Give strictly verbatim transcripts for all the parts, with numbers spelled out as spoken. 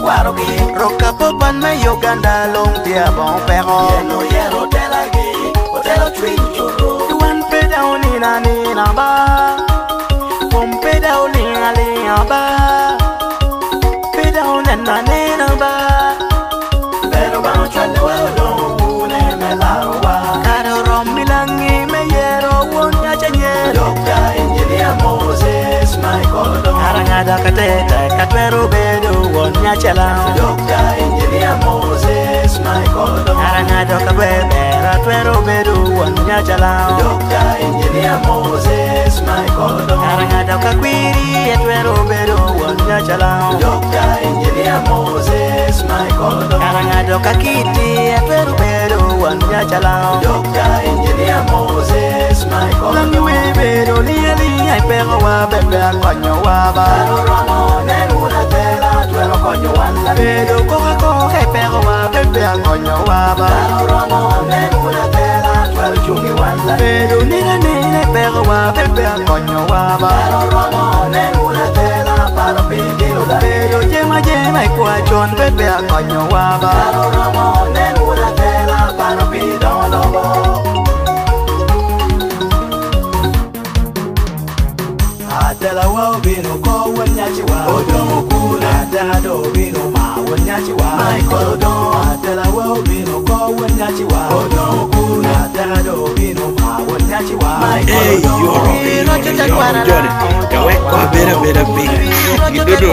Kwarogi. Rok apopan me Uganda luŋ tye aboŋo peko. Yen oyero otelagi, otelo cwiny cuto. Wan pe daŋ onino anina ba, kom pe daŋ oliŋ aliŋa ba, pe daŋ oneno anena ba. Lero ba ocwallewa odoŋo wune me larowa. Kare oromo i Laŋi me yero won nyaca nyen. Dokta Injinia Moses Michael Odongo. Kara ŋa dok atek tek atwero bedo won nyaca Laŋo. Dokta Injinia Moses Michael Odongo. Kara ŋa dok aber ber atwero bedo won nyaca Laŋo. Dokta Injinia Moses Michael Odongo. Kara ŋa dok akwiri atwero bedo won nyaca Laŋo. Dokta Injinia Moses Michael Odongo. Kara ŋa dok akiti atwero bedo won nyaca Laŋo. Dokta Injinia Moses Michael Odongo. Laŋi we bedo liŋ aliŋa i pekowa, bebe akonyowa ba. Kara oromo nen wun atela twero konyo wan Laŋi. Bedo koko akoka i pekowa, bebe akonyowa ba. Kara oromo nen wun atela twero cuŋ i wan Laŋi. Bedo nino anena i pekowa, bebe akonyowa ba. Kara oromo nen wun atela paro pi dino Laŋi. Bedo jema jema i kwa con, bebe akonyowa ba. Kara oromo nen wun atela paro pi doŋo lobo. Atelawa obino oko won nyaciwa. Odongo kuno. Atela do obino ma won nyaciwa. Michael Odongo. Atelawa obino oko won nyaciwa. Odongo kuno. Atela do obino ma won nyaciwa. Michael Odongo. Ey, yoro, yoro, yoro, joni. Yawek kwa beda, beda piny. Gidodo.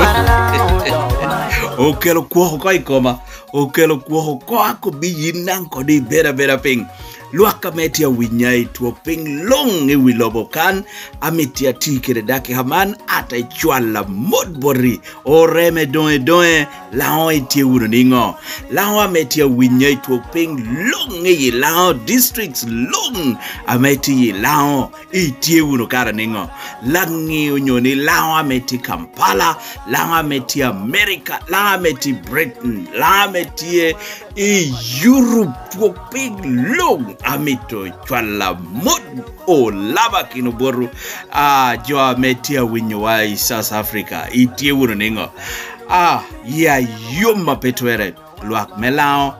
Okelo kwok oko i koma. Okelo kwok oko, akobbi yin daŋ kodi ibed abeda piny. Lwak ame tye awinya i twok piny luŋ i wi lobo kan, amito ati kede dakika man, ate cwal amot boti, oreme doŋe doŋe, Laŋo itye wunu niŋo? Laŋo ame tye awinya i twok piny luŋ i Laŋo districts luŋ ame tye i Laŋo, itye wunu kara niŋo? Laŋi onyo ni Laŋo ame tye Kampala, Laŋo ame tye America, Laŋo ame tye Britain, Laŋo ame tye i Europe, twok piny luŋ, amito cwal amot olaba kino botwu. Ah, jo ame tye awinyowa i South Africa, itye wunu niŋo? Ah, ya yom a pe twere, lwak me Laŋo.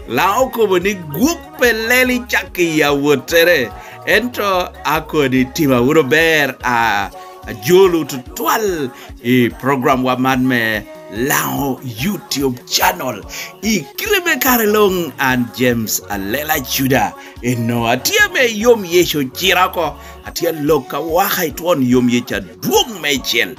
Laŋo okobo ni gwok pe lel i cak i awottere, ento akoni tima wunu ber, a, ajolo tutwal i program wa man me Laŋo YouTube channel. I kite me kare luŋ, an James Alela Juda, eno atye ame yom Yecu ocira oko, atye alok awaka i twon yom Yecu adwoŋ meicel.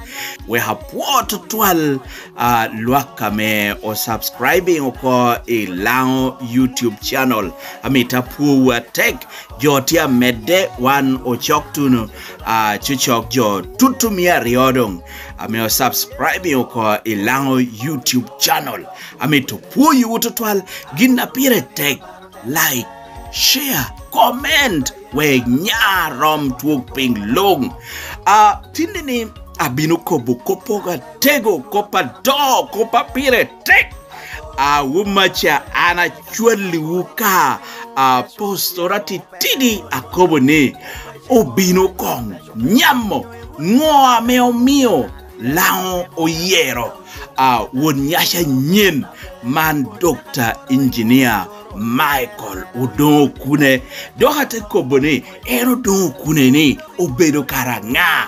Wek apwo tutwal, ah, lwak ame o subscribing oko i Laŋo YouTube channel. Amito apwowu atek. Jo tye amedde, wan ocok tuno, ah, cocok jo tutu mia aryo doŋ ame o subscribing oko i Laŋo YouTube channel. Amito pwoyowu tutwal, gin a pire tek, like, share, comment, wek nya rom twok piny luŋ. Ah, tinni ni abino kobo kop atego, kop adoŋo, kop a pire tek. Awomaca, an acwalliwu ka apostora titidi akobo ni, obino koŋ nyamo ŋo ame omio Laŋo oyero, a, won nyaca nyen man, Dokta Injinia Michael Odongo Okune. Dok ate kobo ni, en Odongo Okune ni obedo kara ŋa?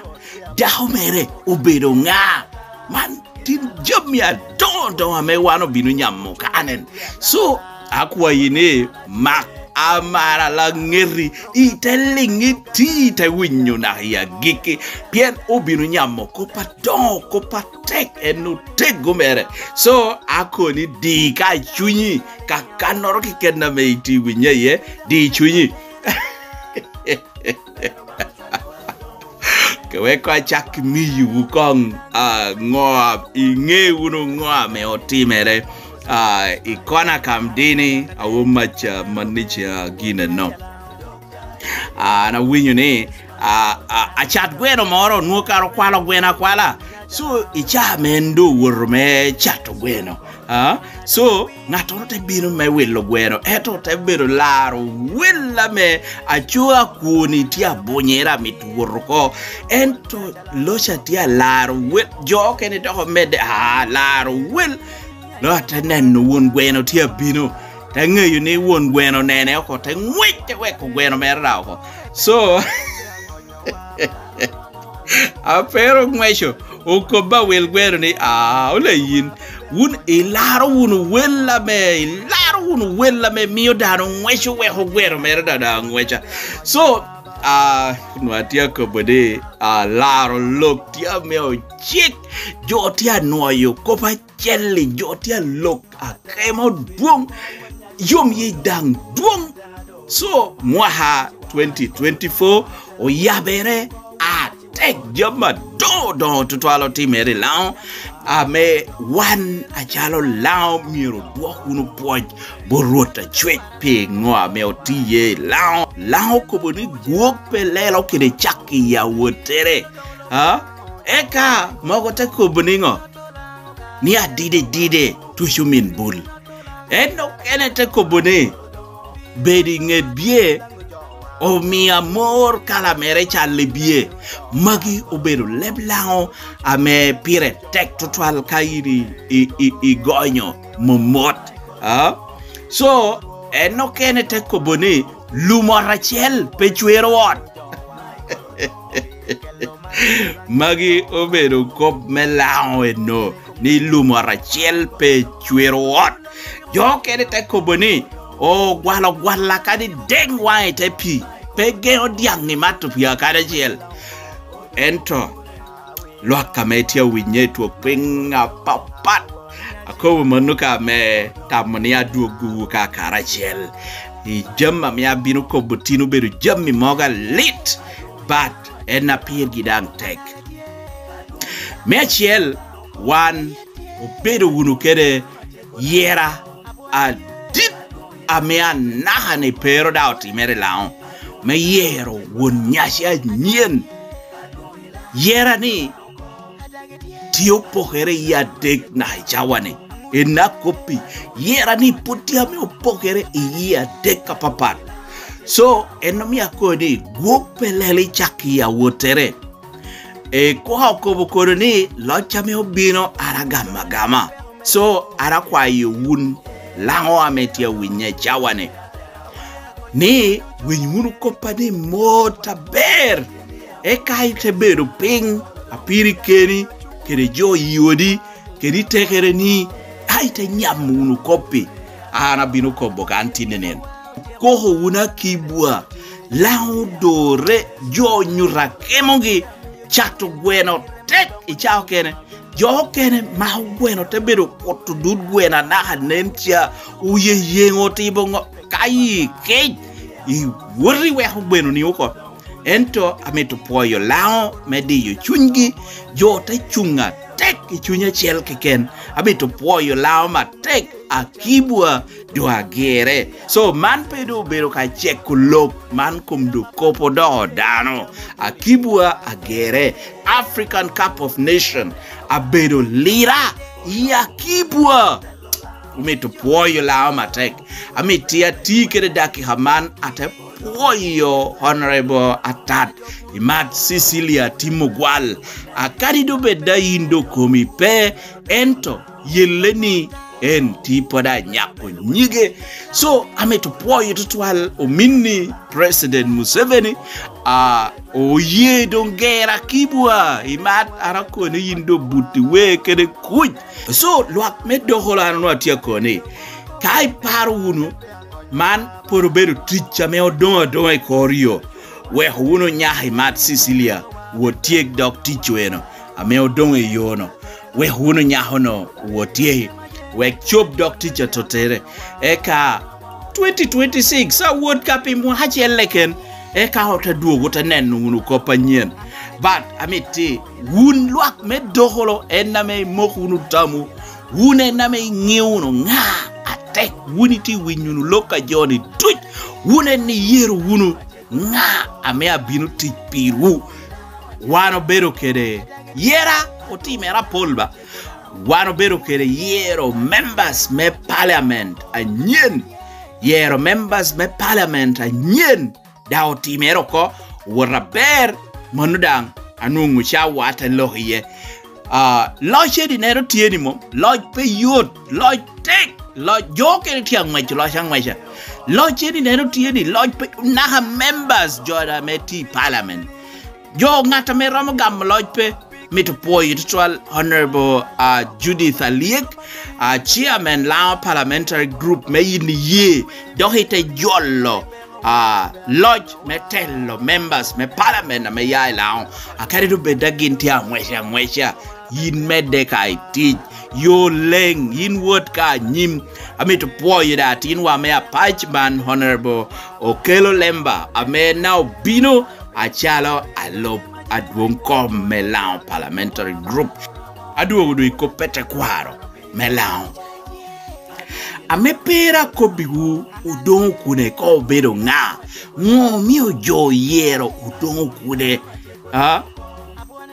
Dako mere obedo ŋa? Man tin jami adoŋo doŋo ame wan obino nyamo kanen. So, akwayi ni mak amara laŋeti, ite liŋ iti, ite winyo naka i agikki, pien obino nyamo kop adoŋo, kop atek, en otego mere. So, akoni di ka cunyi, ka kannoro keken ame iti winye iye, di cunyi. Ke wek koŋ acak miyowu koŋ, ah, ŋo a-, iŋe wunu ŋo ame otimere, ah, i kona kam dini, awo mac, ah, manic, ah, gin eno. Ah, an awinyo ni, ah, ah, acat gweno moro onwoŋo kara okwalo gweno akwala. So, i caa me en doŋ owoto me cato gweno, Ah, so, ŋattoro te bino me wilo gweno, ento te bedo laro wel ame aco akwoni tye abunyere amito wot oko. Ento loca tye alaro wel, jo okene dok omedde, ah, laro wel. Lo ate neno won gweno tye abino, te ŋeyo ni won gweno onene oko, te ŋwec te weko gweno mere ra oko. So, apero ŋweco, okobba wil gweno ni, "Ah, ole yin, wun ilaro wunu wel ame, ilaro wunu wel ame mio dano ŋweco weko gweno mere dada ŋweca." So, ah, nwa tye akobo ni, ah, laro lok tye ame ocik, jo tye anwoyo kop acel-li, jo tye alok akemo dwoŋ, yom yic daŋ dwoŋ. So, mwaka twenty twenty-four oyabere atek, jami adoŋo doŋo tutwal otimere i Laŋo, ame wan acalo Laŋo myero odwok wunu pwoc bot Rwot Acwec pi ŋo ame otiye i Laŋo. Laŋo okobo ni gwok pe lelo kede cak i awottere. Ha? Eka mogo te kobo niŋo? Ni adide dide tuco min bul. En okene te kobo ni, "Bedo i ŋet bye omio amor kala mere cal i bye." Magi obedo leb Laŋo ame pire tek tutwal ka in i, i, i, igonyo momot. Ah? So, en okene te kobo ni, "Lum ot acel pe cwero ot." Magi obedo kop me Laŋo eno, ni lum ot acel pe cwero ot. Jo okene te kobo ni, "Ogwalo gwalla kadi deŋ waŋe te pii, pe geŋo dyaŋ i mato pii akadi acel." Ento lwak ame tye awinye i twok piny apapat, akobo mano ka ame tamo ni adwoggowu ka karacel. I jami ame abino kobo tin obedo jami mogo alit, but en a pirgi daŋ tek. Me acel, wan obedo wunu kede yera adit ame anaka-ni pe ru daŋ otimere i Laŋo, me yero won nyaci anyen. Yera-ni tye opokere i adek naka i cawa-ni. En akoppi, yera-ni pwod tye ame opokere i yie adek apapat. So, en omio akobo ni gwok pe lelo i cak i awottere. E, koka okobo kono ni, "Loc ame obino an agamo agama." So, an akwayo wun Laŋo ame tye awinye i cawa-ni, ni winy wunu koppa ni mot aber, eka ite bedo piny, apiri keni, kede jo i odi, kede i tekere ni, a ite nyamo wunu koppi. An abino kobo kan tinni nen. Koko wunu akibwa, Laŋo odore, jo onyuto akemogi, cato gweno tek i cawa okene. Jo okene mako gweno te bedo kuto dud gweno anaka nen ca, oye yeŋo otibo ŋo, ka yi kec, iwoti weko gwenoni oko. Ento amito pwoyo Laŋo me diyo cunygi, jo te cuŋ atek i cuny acel keken. Amito pwoyo Laŋo matek, akibwa, doŋ agere. So, man pe doŋ obedo ka ceko lok, man kom doŋ kop odoko dano. Akibwa agere, African Cup of Nation abedo lira i akibwa. Omito pwoyo Laŋo matek. Amito ati kede dakika man, ate pwoyo Honorable Atat, imat Cecilia Timo Gwal. Akadi doŋ bed da in doŋ komi pe, ento yelle ni en tye pwod anyako nyige. So, amito pwoyo tutwal ominni President Museveni, a, oye doŋ gera kibwa, imat an akoni yin doŋ buti we kede kuc. So, lwak me doko lano nwa tye akoni, ka iparo wunu, man pwod obedo tic ame odoŋ adoŋa i kor yo. Weko wunu nyaka imat Cecilia, wot tyek dok tic eno ame odoŋ i yono. Wek wunu nyakono wot tye, wek cob dok tic atottere. Eka twenty twenty-six awot ka pi mwaka acel keken, eka ote dwogo, ote neno wunu kop anyen. But amitti, wun lwak me dokolo, en ame imoko wunu tamwu, wun en ame iŋeo wunu ŋa atek, wun itye winyo wunu lok a jo-ni duc, wun en iyero wunu ŋa ame abino tic pirwu. Wan obedo kede yera otimere apol ba. Wan obedo kede yero members me parliament anyen, yero members me parliament anyen daŋ otimere oko, owoto aber. Mano daŋ anwoŋo cawa te lok iye. Ah, loc eni neno tye ni mom, loc pe yot, loc tek, loc jo kene tye aŋweco loc aŋweca. Loc eni neno tye ni loc pe, naka members jo ame tye i parliament, jo ŋat ame romo gamo loc pe. Mito pwoyo tutwal Honorable, ah, Judith Alyek, ah, Chairman Lango Parliamentary Group, me yin iye dok ite jolo, ah, loc me telo members me parliament ame ya i Lango. Akadi doŋ bed a gin tye aŋweca aŋweca, yin medde ka i tic, yo leŋ, yin wot ka anyim. Amito pwoyo da atinwa me apac man, Honorable Okello Lemba, ame na obino acalo alub adwoŋ kom me Lango Parliamentary Group. Adwogo doŋ i kop me tekwaro me Lango. Ame pera akobbiwu, Odoŋo Okune koŋ obedo ŋa? Ŋo omio jo oyero Odoŋo Okune? A?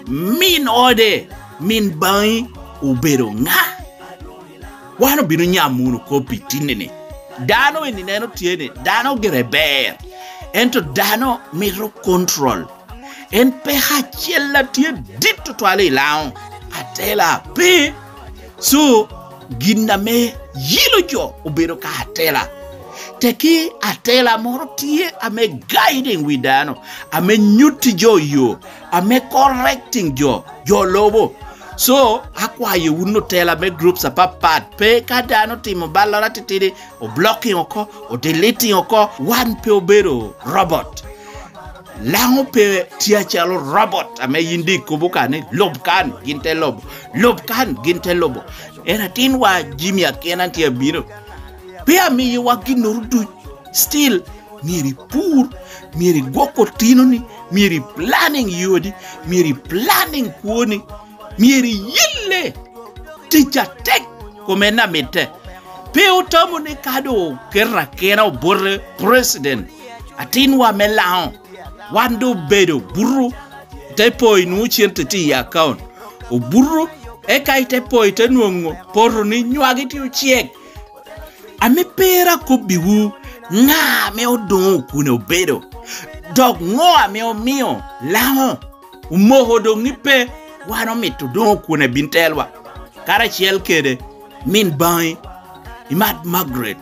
Min ode, min baŋi obedo ŋa? Wan obino nyamo wunu kop i tinni-ni. Dano eni neno tye ni dano gire ber, ento dano mito control. En peko acel a tye dit tutwal i Lango, atela pe. So, gin ame yilo jo obedo ka atela. Teki atela moro tye ame guiding wi dano, ame nyutti jo yo, ame correcting jo, jo lobo. So, akwayo wun otela me groups apapat, pe ka dano otimo balloro atitidi, o blocking oko, o deleting oko, wan pe obedo robot. Lango pe tye acalo robot ame yin di ikobo ka ni, "Lub kan," gin te lubo, "Lub kan," gin te lubo. En atinwa Jimmy Akena tye abino. Pe amiyowa ginnoro duc. Still, myero ipur, myero igwok otinoni, myero i planning yodi, myero i planning kwoni, myero iyelle tic atek kom en a mitte. Pe otamo ni ka doŋ oketo akena obote president, atinwa me Lango, wan doŋ obedo buto, te po inwoŋo cente tye i account, obuto, eka ite po ite nwoŋo poto ni nywagi tye ocek. Ame pera akobbiwu, ŋa ame Odoŋo Okune obedo? Dok ŋo ame omio Lango omoko doŋ ni pe wan omito Odoŋo Okune bin telwa, karacel kede min baŋi, Imat Margaret?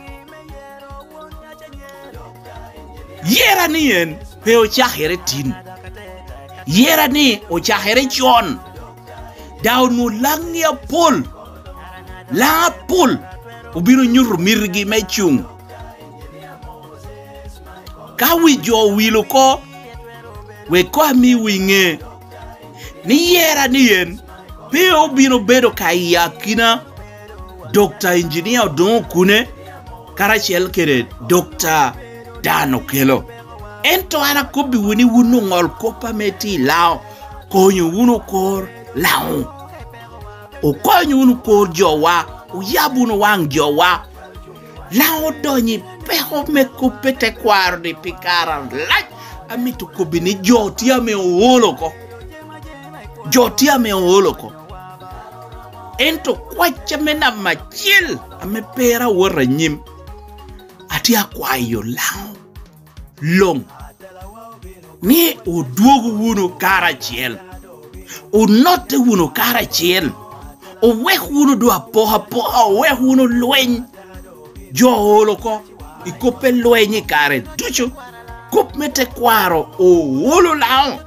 Yera ni en pe ocakere tin. Yera ni ocakere con. Daŋ onwoŋo laŋi apol, laŋ apol obino nyuto mitigi me cuŋ. Ka wi jo owil oko, wek koŋ amiwu iŋe ni yera ni en pe obino bedo ka i akina Dokta Injinia Odoŋo Okune karacel kede Dokta Dan Okello. Ento an akobbiwu ni wun oŋol kop ame tye i Lango, konyo wunu kor Lango. Okonyo wunu kor jowa, oyab wunu waŋ jowa. Lango odonyo i peko me kop me tekwaro-ni pi kare alac. Amito kobbi ni jo tye ame ool oko. Jo tye ame ool oko. Ento kwacca me namba acel ame pera awot anyim, atye akwayo Lango luŋ ni odwog wunu karacel, onotte wunu karacel, owek wunu doŋ apokapoka, owek wunu lweny. Jo ool oko i kop me lweny i kare ducu. Kop me tekwaro oolo Lango.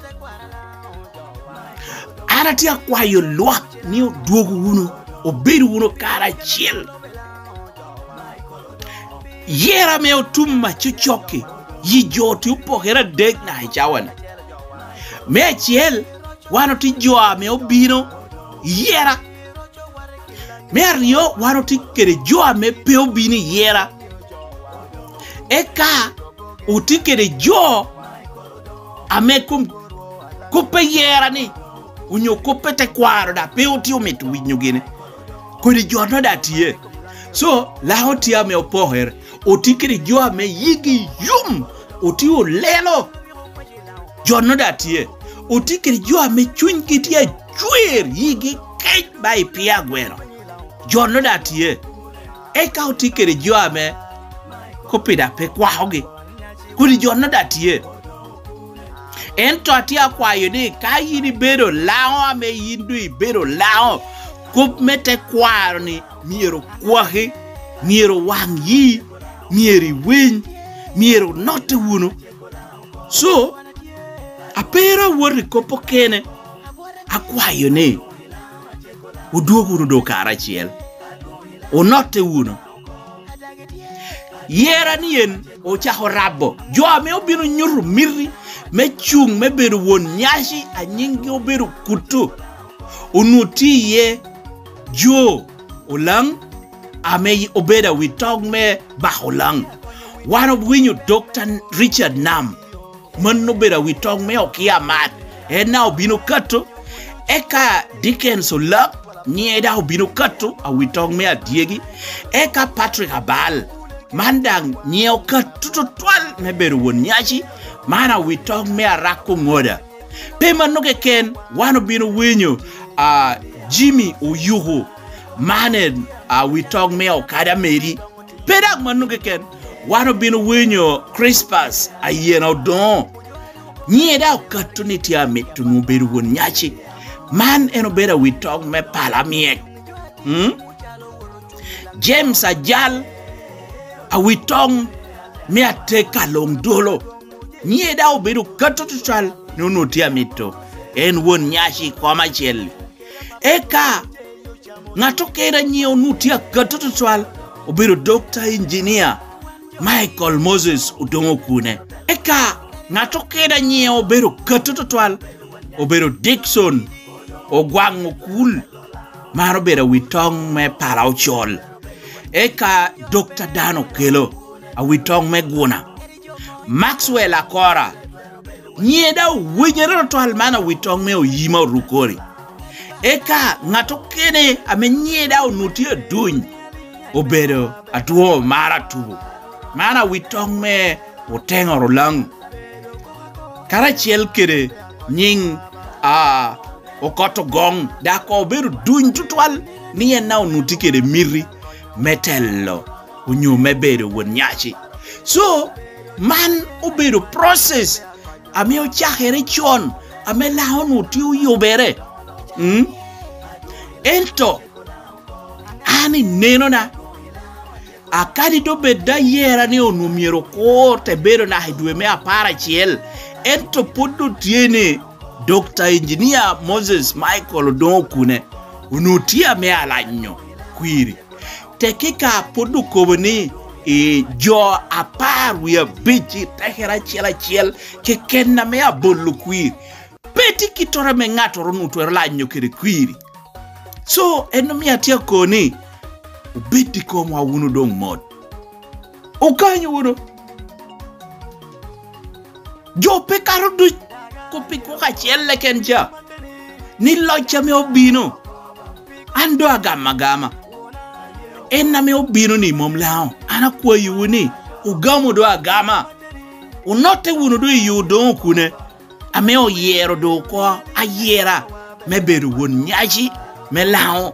An atye akwayo lwak ni odwog wunu, obed wunu karacel. Yera ame otum acocokki, yi jo tye opokere adek naka i cawa-ni. Me acel, wan otye jo ame obino i yera. Me aryo, wan otye kede jo ame pe obino i yera. Eka otye kede jo ame kom kop pe yera-ni, onyo kop pe tekwaro daŋ pe otye omito winyo gini. Kodi jo-no daŋ tye. So, Lango tye ame opokere. Otye kede jo ame yigi yom, otye olelo. Jo-no daŋ tye. Otye kede jo ame cunygi tye acwer, yigi kec ba i pia agweno. Jo-nu daŋ tye. Eka otye kede jo ame kop-pi daŋ pe kwakogi. Kodi jo-nu daŋ tye. Ento atye akwayo ni, ka yin ibedo Laŋo, ame yin doŋ ibedo Laŋo, kop me tekwaro-ni myero okwaki, myero owaŋ yi, myero iwiny, myero onotte wunu. So, apeero awot i kop okene, akwayo ni, odwog wunu doŋ karacel, onotte wunu. Yera-ni en ocako rabo jo ame obino nyuto miti me cuŋ me bedo won nyaci, a nyiŋgi obedo Kuto. Onwoŋo tye iye Joe Olaŋ, ame obedo awitog me Bako Olaŋ. Wan owinyo Dokta Richard Nam, mano obedo awitog me Okia Amat, en daŋ obino kato. Eka Dickens Olak, nyiŋe daŋ obino kato, awitog me Adyegi. Eka Patrick Abal, man daŋ nyiŋe okato tutwal me bedo won nyaci, man awitog me Arak Oŋoda. Pe mano keken, wan obino winyo, a, Jimmy Oyuku, man en, a, awitog me Okada Meri. Pe dok mano keken, wan obino winyo Crispus Ayena Odoŋo. Nyiŋe daŋ okato ni tye amito nwoŋo bedo won nyaci. Man en obedo awitog me Pala Myek. Mm? James Ajal, awitog me Ateka Loŋdolo. Nyiŋe daŋ obedo okato tutwal ni onwoŋo tye amito en won nyaci i kom acel-li. Eka ŋat okene a nyiŋe onwoŋo tye akato tutwal obedo Dokta Injinia Michael Moses Odoŋo Okune. Eka ŋat okene a nyiŋe obedo akato tutwal obedo Dickson Ogwaŋ Okul, man obedo awitog me Pala Ocol. Eka Dokta Dan Okelo, awitog me Guna. Maxwell Akora, nyiŋe daŋ owinyere tutwal, man awitog me Oyima Orukori. Eka ŋat okene ame nyiŋe daŋ onwoŋo tye aduny obedo Atwoo Mara Tubu, man awitog me Oteŋoro Laŋ, karacel kede nyiŋ, a, Okot Ogoŋ, daŋ koŋ obedo duny tutwal ni en daŋ onwoŋo tye kede miti me telo onyo me bedo won nyaci. So, man obedo process ame ocakere con, ame Laŋo onwoŋo tye oyubere. Mm? Ento, an i nenona, a kadi doŋ bed ayera ni onwoŋo myero okur te bedo naka i dwe me apar acel, ento pwod doŋ tye ni Dokta Injinia Moses Michael Odoŋo Okune onwoŋo tye ame alanyo kwiri. Tekika pwod okobo ni, i jo apar wie abic i tekere acel acel keken ame abolo kwir. Pe tye gittoro ame ŋattoro onwoŋo twero lanyo kede kwiri. So, en omio atye akoni, obed i komwa wunu doŋ mot. Okanyo wunu. Jo pe kato duc kop i koko acel keken ca, ni loc ame obino, an doŋ agamo agama. En ame obino-ni mom Laŋo. An akwayowu ni, ogamo doŋ agama. Onotte wunu doŋ i yo Odoŋo Okune, ame oyero doŋ oko ayera me bedo won nyaci me Laŋo,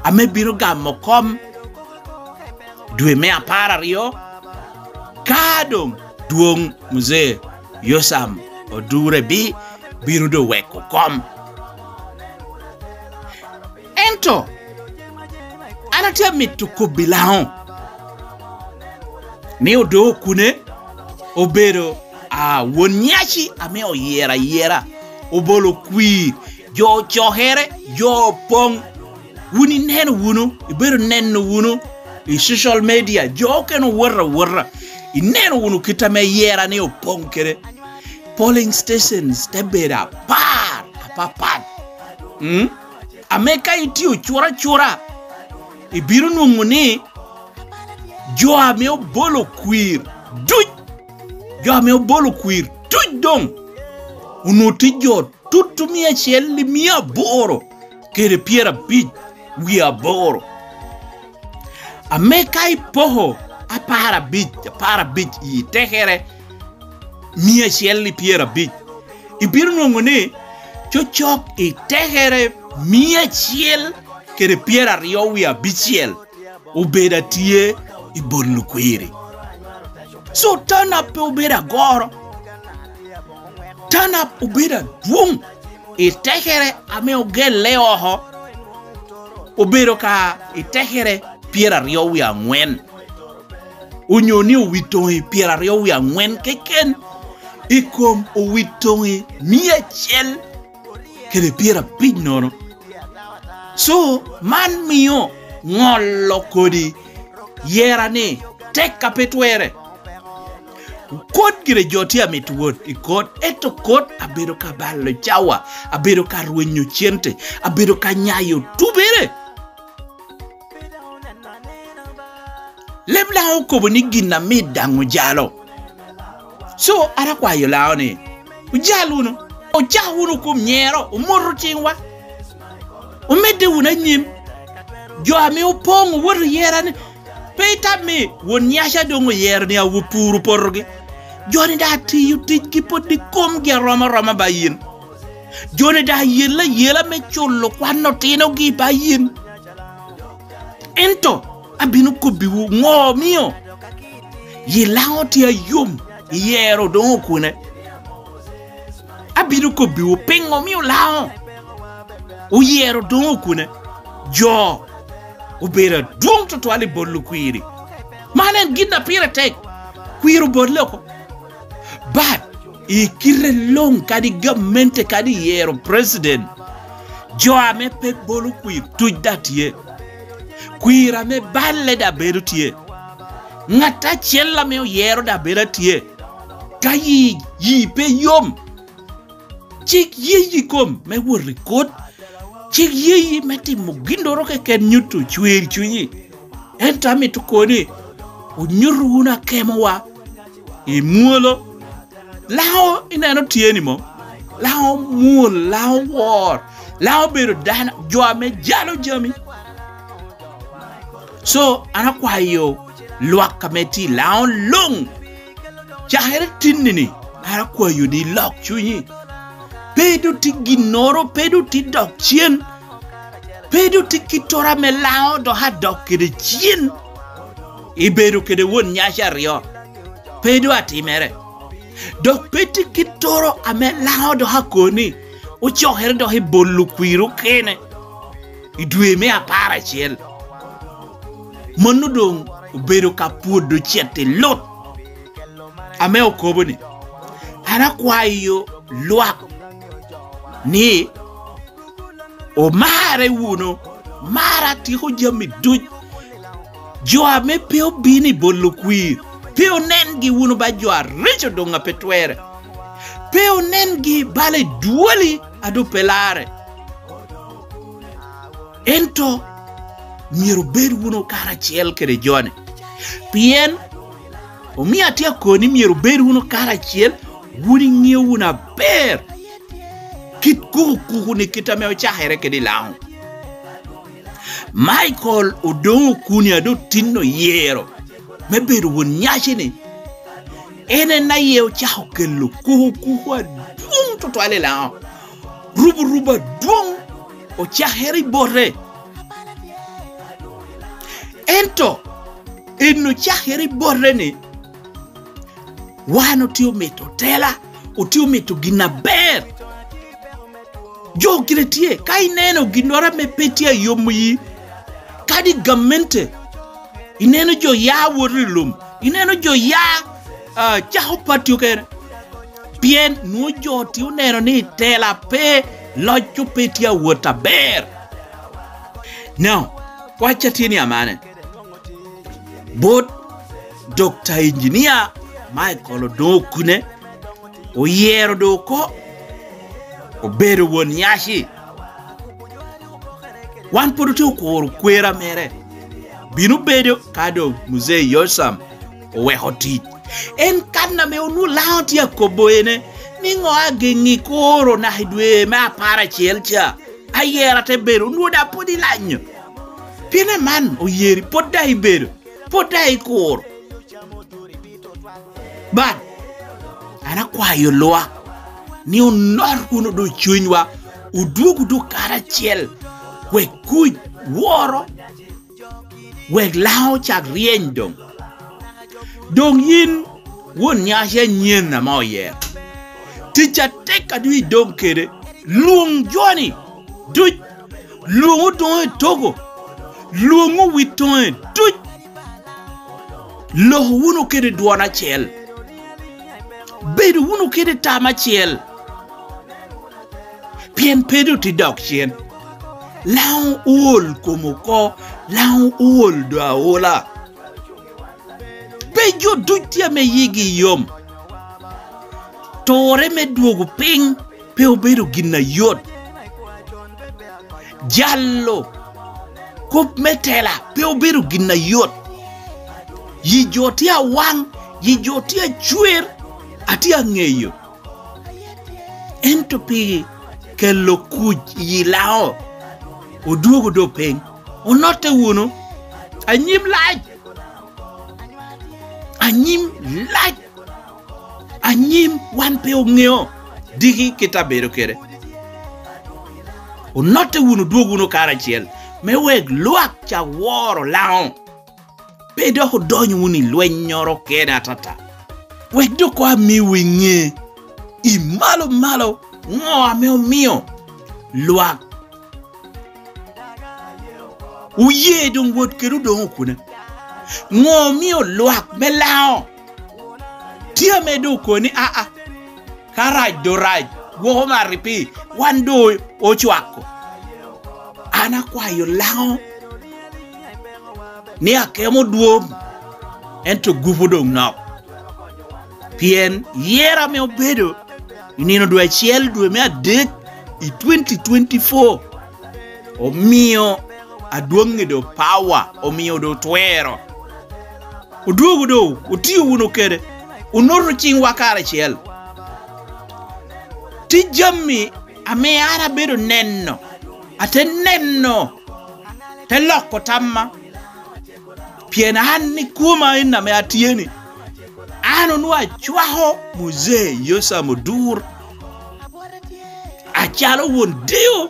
ame bino gamo kom dwe me apar aryo, ka doŋ dwoŋ Muzee Yosam Odur Ebii bino doŋ weko kom. Ento an atye amito kobbi Laŋo, ni Odoŋo Okune obedo, a, won nyaci ame oyero ayera, obolo kwir, jo ocokere, jo opoŋ. Wun ineno wunu, ibedo neno wunu i social media, jo okene owot awota, ineno wunu kit ame yera-ni opoŋ kede. Polling stations te bedo apar apapat. Mm? Ame ka itye ocuracura, ibino nwoŋo ni jo ame obolo kwir duc, jo ame obolo kwir duc doŋ onwoŋo tye jo tutu mia acel i mia aboro kede pyerabic wie aboro. Ame ka ipoko apar abic, apar abic i tekere mia acel i pyerabic, ibino nwoŋo ni cocok i tekere mia acel kede pyeraryo wie abicel obedo atye i bolo kwiri. So, turn up pe obedo agoro. Turn up obedo adwoŋ i tekere ame ogelle oko. Obedo ka i tekere pyeraryo wie aŋwen, onyo ni owitoŋi pyeraryo wie aŋwen keken i kom owitoŋi mia acel kede pyerabic nono. So, man mio ŋolo kodi yera-ni tek a pe twerre. Kot gire jo tye amito wot i kot, ento kot abedo ka balo cawa, abedo ka rwenyo cente, abedo ka nyayo tubere. Leb Laŋo okobo ni gin amit daŋ ojalo. So, an akwayo Laŋo ni, ojal wunu, ocak wunu kom nyero, omoto ciŋwa, omedde wunu anyim. Jo ame opoŋ owoto yera ni, pe itam ni won nyaca doŋ oyero ni awo pur opotogi. Jo-ni daŋ atiyo ticgi pwod i komgi arom aroma ba yin. Jo-ni daŋ ayel ayela me culo kwan otinogi ba yin. Ento abino kobbiwu ŋo omio yi Laŋo tye ayom i yero doŋ okune. Abino kobbiwu piŋo omio Laŋo oyero doŋ okune. Jo obedo adwoŋ tutwal i bolo kwiri. Man en gin a pire tek. Kwir obolle oko. But i kite luŋ, kadi gamente, kadi yero president, jo ame pe bolo kwir tuc daŋ tye. Kwir ame balle daŋ bedo tye. Ŋat acel ame oyero daŋ bedo atye. Ka yi, yi pe yom, cik yeyi kom me wot i kot. Cik yeyi me timo ginnoro keken nyuto cwer cunyi. Ento amito koni, onyuto wunu akemowa i mwolo. Laŋo ineno tye ni mo? Laŋo mwol, Laŋo wor, Laŋo bedo dano, jo ame jalo jami. So, an akwayo lwak ame tye i Laŋo luŋ, cakere tinni-ni, an akwayo ni ilok cunyi. Pe doŋ tye ginnoro, pe doŋ tye dok cen, pe doŋ tye kittoro ame Laŋo dok adok kede cen. Ibedo kede won nyaci aryo, pe doŋ atimere. Dok pe tye kittoro ame Laŋo dok akoni ocokere dok i bolo kwir okene i dwe me apar acel. Mano doŋ obedo ka pwodo cet i lut ame okobo ni, an akwayo lwak ni omarre wunu, mar atyeko jami duc. Jo ame pe obino i bolo kwir, pe onengi wunu ba jo areco doŋ a pe twerre. Pe onengi bala i dwoli a doŋ pe larre. Ento myero obed wunu karacel kede jo-ni. Pien omio atye akoni myero obed wunu karacel, wun iŋeo wunu aber kit kuku kuku-ni kit ame ocakere kede i Laŋo. Michael Odongo Okuni a doŋ tin oyero me bedo won nyaci-ni, en en aye ocako kelo kuku kuku adwoŋ tutwal i Laŋo. Ruburubu adwoŋ ocakere i bote. Ento en ocakere i bote-ni, wan otye omito tela, otye omito gin aber. Jo gire tye, ka ineno ginnoro ame pe tye ayomo yi, kadi gamente, ineno jo ya woto i lum, ineno jo ya, ah, cako pati okene. Pien nwoŋo jo tye oneno ni tela pe, loc pe tye awot aber. Now, wacca tye ni amane. Bot Dokta Injinia Michael Odongo Okune oyero doŋ oko obedo won nyaci. Wan pwod otye okuro kwera mere. Bino bedo ka doŋ Muzei Yosam oweko tic. En kan ame onwoŋo Laŋo tye akobo ene, ni ŋo ageŋi kuro naka i dwe me apar acel ca, ayera te bedo, onwoŋo daŋ pwod ilanyo. Pien aman oyeri, pwod daŋ ibedo, pwod daŋ ikuro. But, an akwayo lwak ni onot wunu doŋ cunywa, Odwogo doŋ karacel, wek kuc, woro, wek Laŋo ocak ryeny doŋ. Doŋ yin, won nyaci anyen ame oyer, tic atek a doŋ idoŋ kede, lwoŋ jo-ni duc, lwoŋ odoŋo i togo, lwoŋ owitoŋe duc, loko wunu kede dwon acel, bedo wunu kede tam acel, pien pe doŋ tye dok cen. Laŋo ool kom oko, Laŋo ool doŋ aola. Pe jo duc tye ame yigi yom. Turre me dwogo piny pe obedo gin ayot. Jalo kop me tela pe obedo gin ayot. Yi jo tye awaŋ, yi jo tye acwer, atye aŋeyo. Ento pi kelo kuc i Laŋo, odwogo doŋ piny. Onotte wunu. Anyim lac. Anyim lac. Anyim wan pe oŋeo diki kit a bedo kede. Onotte wunu, dwog wunu karacel, me wek lwak ca woro Laŋo. Pe dok odonyo wunu i lwennyoro kene atata. Wek dok koŋ amiwu iŋe i malo malo ŋo ame omio lwak oye doŋ wot kede Odoŋo Okune. Ŋo omio lwak me Laŋo tye ame doŋ okobo ni, "Aa, ka rac doŋ rac, gwok omato i pii, wan doŋ ocwako"? An akwayo Laŋo ni akemo dwom, ento gupo doŋ nok. Pien yero ame obedo i nino dwe acel, dwe me adek i twenty twenty-four, omio adwoŋŋi doŋ pawa, omio doŋ twero. Odwogo doŋ, otio wunu kede, onoto ciŋwa karacel. Tye jami ame an abedo neno, ate neno, te loko tamma. Pien an i koma en ame atye-ni, an onwoŋo acwako Muzee Yosam Odur acalo won deo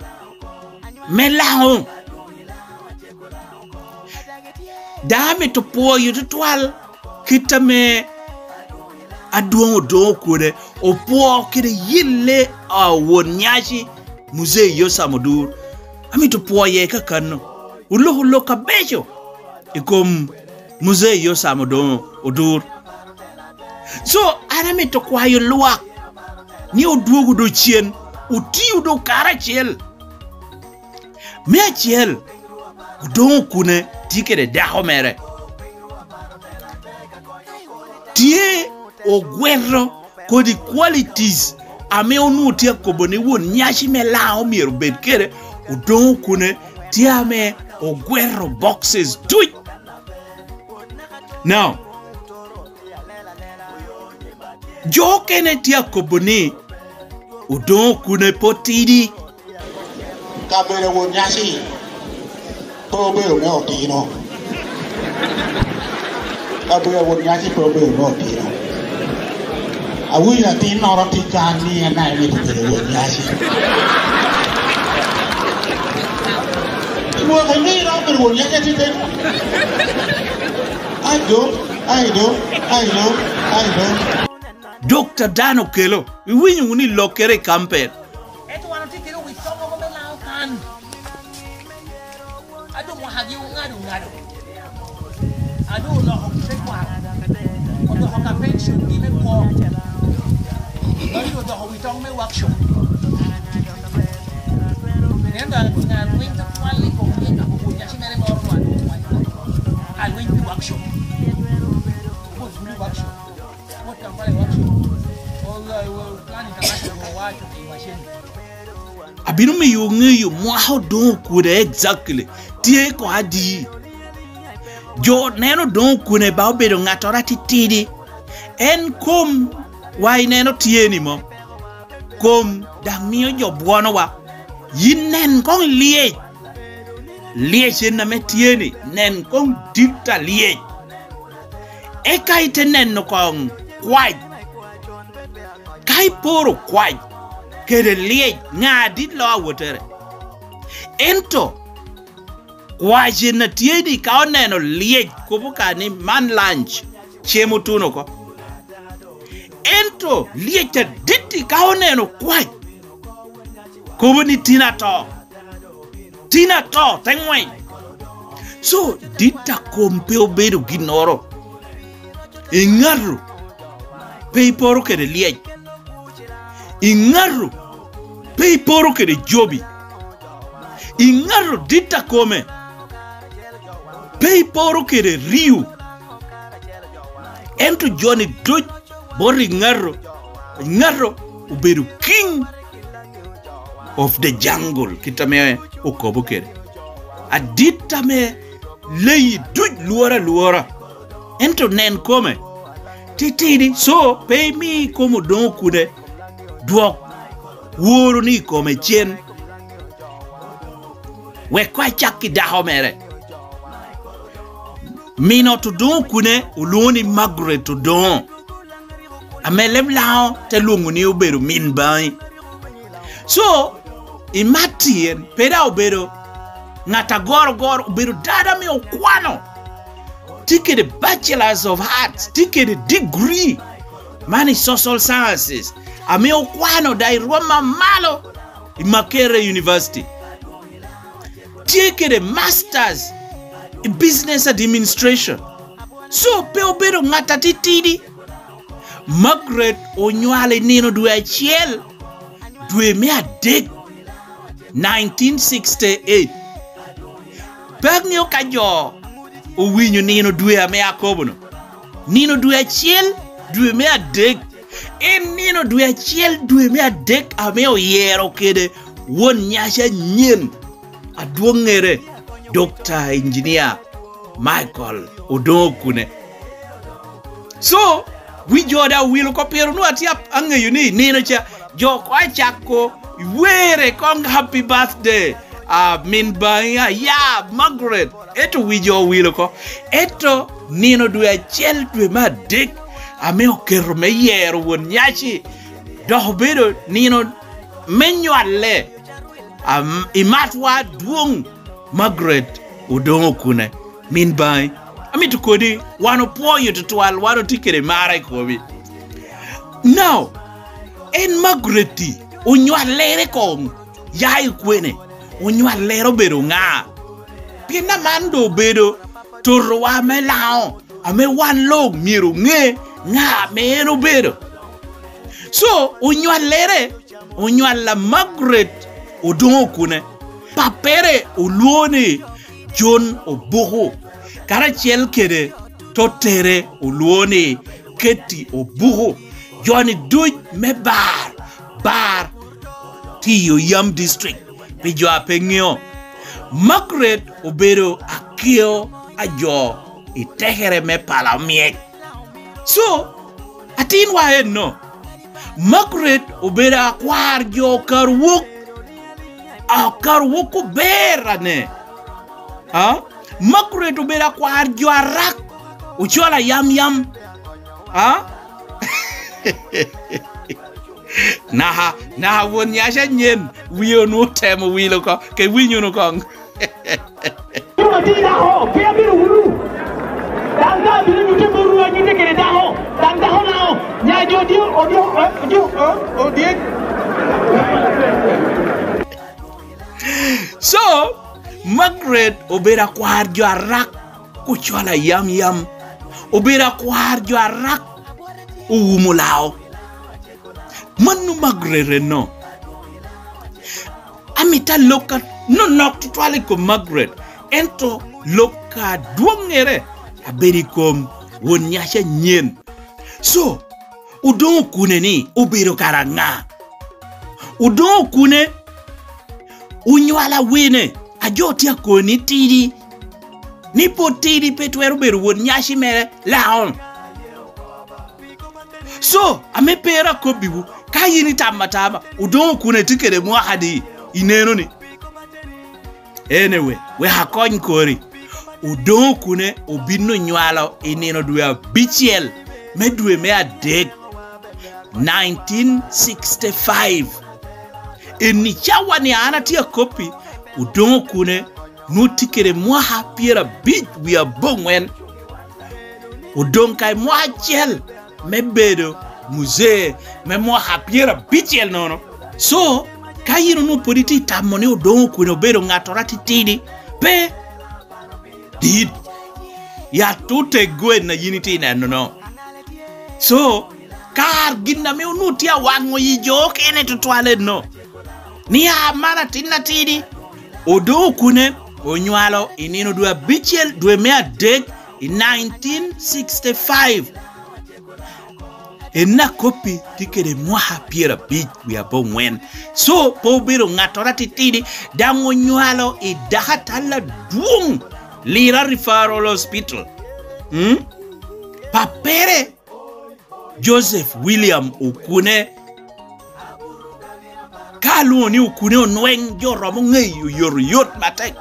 me Laŋo. Daŋ amito pwoyo tutwal kit ame adwoŋ Odoŋo Okune opwoo kede yelle a won nyaci, Muzee Yosam Odur. Amito pwoye kakano. Oloko lok abeco i kom Muzee Yosam Odoŋo Odur. So, an amito kwayo lwak ni odwogo doŋ cen, otio doŋ karacel. Me acel, Odoŋo Okune tye kede dako mere. Tye ogwero kodi qualities ame onwoŋo tye akobo ni won nyaci me Laŋo myero obed kede, Odoŋo Okune tye ame ogwero boxes duc. Now, jo okene tye akobo ni Odoŋo Okune pwod tidi. Kabedo won nyaci pe obedo me otino. Kabedo won nyaci pe obedo me otino. Awinyo atinnoro tye kan ni en daŋ emito bedo won nyaci. Rwot omio iromo bedo won nyaci atitidi. Ai do, ai do, ai do, ai do. Dokta Dan Okello, iwinyo wunu i lokkere i Kampel? Ento wan otye kede wi to mogo me Laŋo kan. A doŋ mwakagi oŋado ŋado. A doŋ oloko tekwaro. Odoko ka pension gi me kwo. Magi odoko wi toŋ me workshop. Nen da ŋa winy tutwal i kom yen ka kubo nyaci mere moro nwa doŋ wanyo. A winy pi workshop. Kubo zulu workshop. Kubo Kampala workshop. Kubo, uh, Plan International owaco pi macen. Abino miyo oŋeyo mwaka Odoŋo Okune exactly tye koŋ adi. Jo neno Odoŋo Okune ba obedo ŋattoro atitidi. En kom wa ineno tye ni mo. Kom daŋ mio jo bwonowa. Yin nen koŋ lyec. Lyec en ame tye ni, nen koŋ dit alyec. Eka ite neno koŋ kwac. Ka iporo kwac, kede lyec, ŋa adit lo awottere? Ento kwacen a tye ni ka oneno lyec, kobo ka ni, "Man lunch, cem otuno oko." Ento lyec adit-ti ka oneno kwac, kobo ni, "Tin ato, tin ato, te ŋweny." So, dit a kom pe obedo ginnoro. I ŋato pe iporo kede lyec. I ŋato pe iporo kede jobi. I ŋato dit a kome pe iporo kede riu. Ento joni duc bot i ŋato, ŋato obedo king of the jungle, kit ame okobo kede. Adit ame leyi duc lworo alwora. Ento nen kome titidi, so pe imi kom Odoŋo Okune dwok woroni i kome cen. Wek koŋ acak i dako mere. Min ot Odoŋo Okune olwoŋo ni Margaret Odoŋo, ame leb Laŋo te lwoŋo ni obedo min baŋi. So, i Martin, pe daŋ obedo ŋat agorogoro, obedo dada ame okwano. Tye kede Bachelors of Arts, tye kede degree man i Social Sciences, ame okwano daŋ i rwom a malo i Makerere University. Tye kede Masters i Business Administration. So, pe obedo ŋat atitidi. Margaret onywalo i nino dwe acel, dwe me adek, nineteen sixty-eight. Pe aŋeo ka jo owinyo nino dwe ame akobo-nu. Nino dwe acel, dwe me adek, en nino dwe acel, dwe me adek ame oyero kede won nyaci anyen, adwoŋŋere, Doctor Engineer Michael Odoŋo Okune. So, wi jo daŋ owil oko pire, onwoŋo atye a-, aŋeyo ni nino ca jo koŋ acako were koŋ happy birthday, a, min baŋi, aya, Margaret. Ento wi jo owil oko. Ento nino dwe acel, dwe me adek, ame oketo me yero won nyaci, dok obedo nino me nywalle, am-, i matwa adwoŋ, Margaret Odoŋo Okune, min baŋi. Amito kodi, wan opwoyo tutwal, wan otye kede mar i komi. Now, en Margaret-ti, onywallere koŋ ya i kwene? Onywallere obedo ŋa? Pien aman doŋ obedo totowa me Laŋo, ame wan luŋ myero oŋe ŋa ame en obedo. So, onywallere, onywalla Margaret Odoŋo Okune. Pappere olwoŋo ni John Obuku, karacel kede tottere olwoŋo ni Katie Obuku. Jo-ni duc me Bar, Bar, tiyo yam district, pi jo a pe ŋeo. Margaret obedo akeo a jo i tekere me pala omyek. So, atinwa enno, Margaret obedo akwar jo Karwok, a Karwok ober ane. Ha? Margaret obedo akwar jo Arak, ocola yam yam. Ha? Naka, naka won nyaci anyen, wie onwoŋo otemo wilo oko, ke winy wunu koŋ. Wun atye dako, pe abino wunu. Daŋ ka abino nyutte botwu, anyutte kede dako, daŋ dako Laŋo, nya jo odyo, odyo, eh, odyo, eh, odyek. So, Margaret obedo akwar jo Arak, ocola yam yam. Obedo akwar jo Arak, owumo Laŋo. Mano Margaret enno. Amito alok a-, nonok tutwal i kom Margaret, ento lok adwoŋŋere abedo i kom won nyaci anyen. So, Odoŋo Okune-ni obedo kara ŋa? Odoŋo Okune onywalo awene, a jo tye akoni tidi, ni pwod tidi pe twero bedo won nyaci mere Laŋo. So, ame pera akobbiwu, ka yin itamo atama, Odoŋo Okune tye kede mwaka adi, ineno ni? Anyway, wek akony kori. Odoŋo Okune obino nywalo i nino dwe abicel me dwe me adek, nineteen sixty-five. Eni cawa ni an atye akoppi, Odongo Okune nwoŋo tye kede mwaka pyerabic wie aboŋwen. Odoŋ ka i mwaka acel me bedo muzee me mwaka pyerabicel nono. So, ka yin onwoŋo pwod itye tamo ni Odongo Okune obedo ŋattoro atitidi, pe, dit. Yat oteggo en a yin itye neno no. So, kar gin ame onwoŋo tye awaŋo yi jo okene tutwal eno, ni a man atin atidi, Odongo Okune onywalo i nino dwe abicel, dwe me adek, i nineteen sixty-five. En akoppi tye kede mwaka pyerabic wie aboŋwen. So, pe obedo ŋattoro atitidi, daŋ onywalo i dako atal adwoŋ, Lira Referral Hospital. Mm? Pappere, Joseph William Okune, ka alwoŋo ni Okune Onweng, jo romo ŋeyo oyotoyot matek.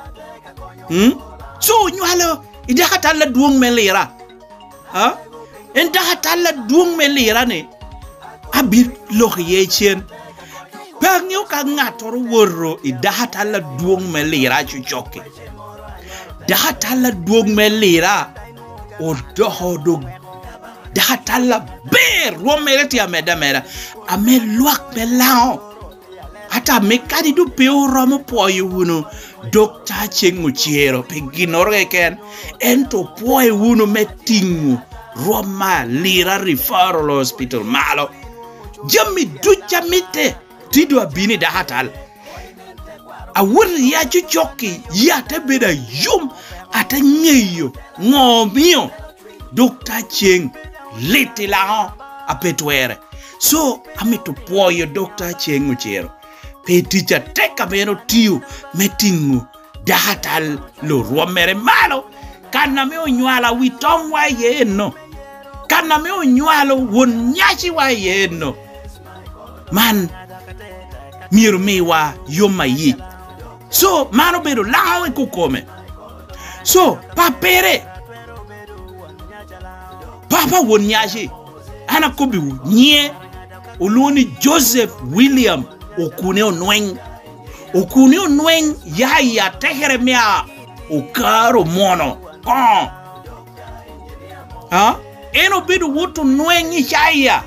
Mm? So, onywalo i dako atal adwoŋ me Lira. Ha? En dako atal adwoŋ me Lira ni, abiloko iye cen. Pe aŋeo ka ŋattoro owoto i dako atal adwoŋ me Lira acocokki. Dako atal adwoŋ me Lira odoko dok dako atal aber, rwommere tye amedde ameda, ame lwak me Laŋo. Ata ame kadi doŋ pe oromo pwoyo wunu Dokta Aceng Ocero pi ginnoro keken, ento opwoyo wunu me tiŋo rwom a Lira Referral Hospital malo. Jami duc a mitte tye doŋ abino i dako atal. Awot i acocokki, yia te bedo ayom, ate ŋeyo ŋo omio Dokta Aceng lit i Laŋo a pe twere. So, amito pwoyo Dokta Aceng Ocero pi tic atek ame en otio me tiŋo dako atal lurwommere malo. Kan ame onywalo awitoŋwa iye enno. Kan ame onywalo won nyaciwa iye enno. Man myero miwa yom ayic. So, man obedo Laŋo i kokome. So, pappere, papa won nyaci, an akobbiwu, nyiŋe olwoŋo ni Joseph William Okune Onweng. Okune Onweng ya i atekere me a Okaro Mwono koŋo. Ha? En obedo wot Onweng Icaya.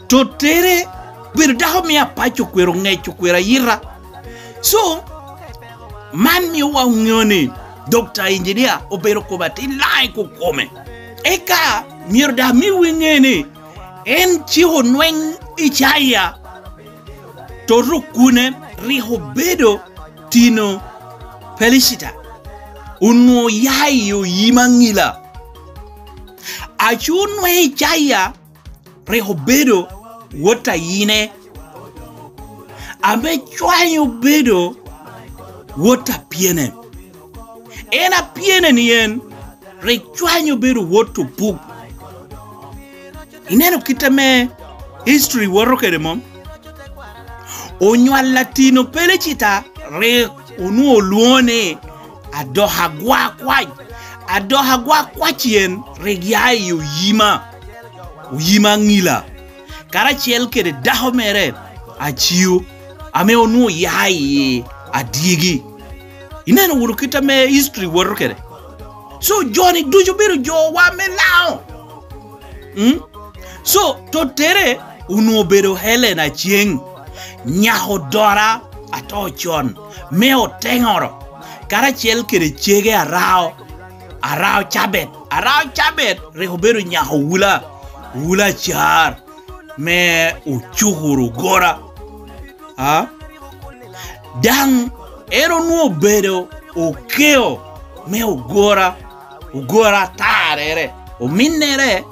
Tottere, bedo dako me apaco kwero ŋec, okwero ayita. So, man mio wa oŋeo ni Dokta Engineer obedo kome atin Laŋo i kokome. Eka myero daŋ miwu iŋe ni en ciko Onweng Icaya, toto Okune rik obedo tino Pelicita, onwoŋo ya i oyim aŋila. Aco Onweng Icaya rik obedo wot a Yine, ame cwanye obedo wot a Pyene. En a Pyene ni en rik cwanye obedo wot Opuk. Ineno kit ame history woto kede mom? Onywal latino Pelicita rik onwoŋo olwoŋo ni Adok Agwa Kwac. Adok Agwa Kwac en rik ya i oyima, oyima aŋila, karacel kede dako mere Aciu, ame onwoŋo ya i adyegi. Ineno wunu kit ame history woto kede. So, jo-ni ducu obedo jowa me Laŋo. Mm? So, tottere onwoŋo obedo Helen Aceng, nyako Dora Atocon me Oteŋoro, karacel kede cege Arao, Arao Cabet. Arao Cabet rik obedo nyako Wula, Wula Acar me Ocukuru Ogora. A? Daŋ en onwoŋo obedo okeo me Ogora, Ogora atarere, ominnere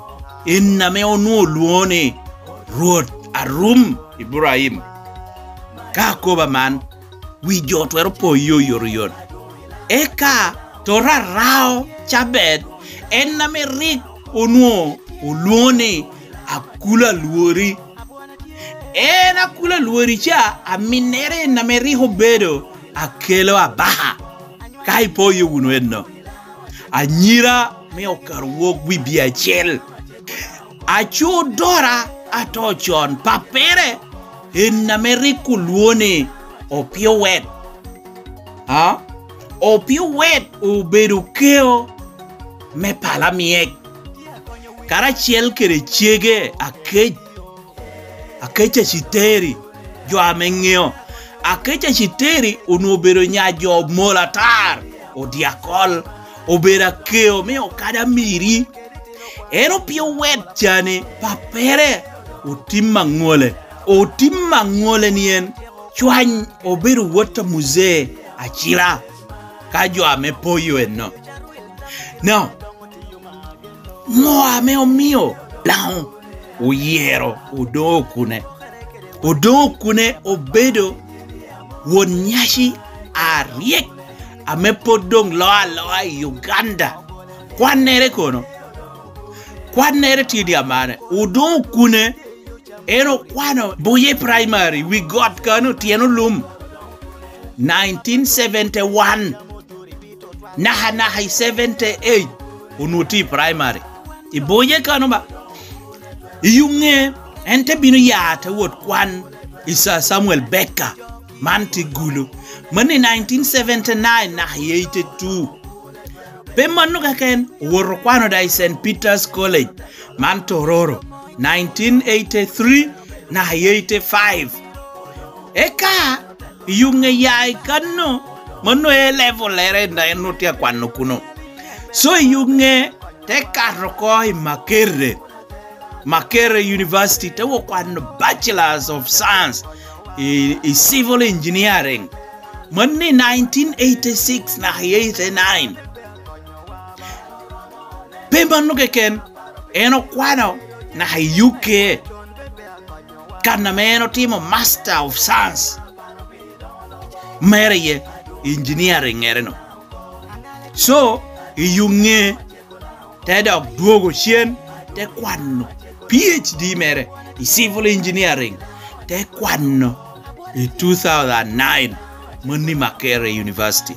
en ame onwoŋo olwoŋo ni Rwot Arum Iburaim. Ka akobo aman, wi jo twero po yo oyotoyot. Eka to Arao Cabet, en ame rik onwoŋo olwoŋo ni Akula Lwori. En Akula Lwori ca, aminnere en ame rik obedo Akelo Abaka, ka ipoyo wunu enno. Anyira me Okarwok wi bia acel. Aco Dora Atocon, pappere En ame rik olwongo ni Opio Wet. Ha? Opio Wet obedo keo me Pala Myek, karacel kede cege Akec, Akec Aciteri, jo ame ŋeo. Akec Aciteri onwoŋo obedo nya jo mol atar, odyakol, obedo akeo me okada miri. En Opio Wet ca-ni, pappere Otim Aŋole. Otim Aŋole ni en cwany obedo wot a Muzee Acira, ka jo ame poyo enno. Now, ŋo ame omio Laŋo oyero Odoŋo Okune? Odoŋo Okune obedo won nyaci aryek ame pwod doŋ loo aloa i Uganda. Kwannere kono? Kwannere tye dye amane. Odoŋo Okune en okwano Buye Primary, wi got kano, tyen olum, nineteen seventy-one. Naka, naka i seventy-eight onwoŋo tye i primary. I Buye kano ba. I Yuŋe, en te bino ya te wot kwan i Sir Samuel Baker, man tye Gulu. Mano i nineteen seventy-nine naka i eighty-two. Pe mano keken, owoto okwano da i Saint Peter's College, man Tororo, nineteen eighty-three naka i eighty-five. Eka i Yuŋe ya i kanno, mano A level-lere en daŋ en otye akwano kuno. So i Yuŋe te kato oko i Makerere, Makerere University, te wo kwano Bachelors of Science i, i Civil Engineering. Mano i nineteen eighty-six naka i eighty-nine. Pe mano keken, en okwano naka i U K, kan ame en otimo Master of Science mere iye, engineering ere no. So, i Yuŋe te dok dwogo cen, te kwano P H D mere i Civil Engineering, te kwano i two thousand nine, mano i Makerere University.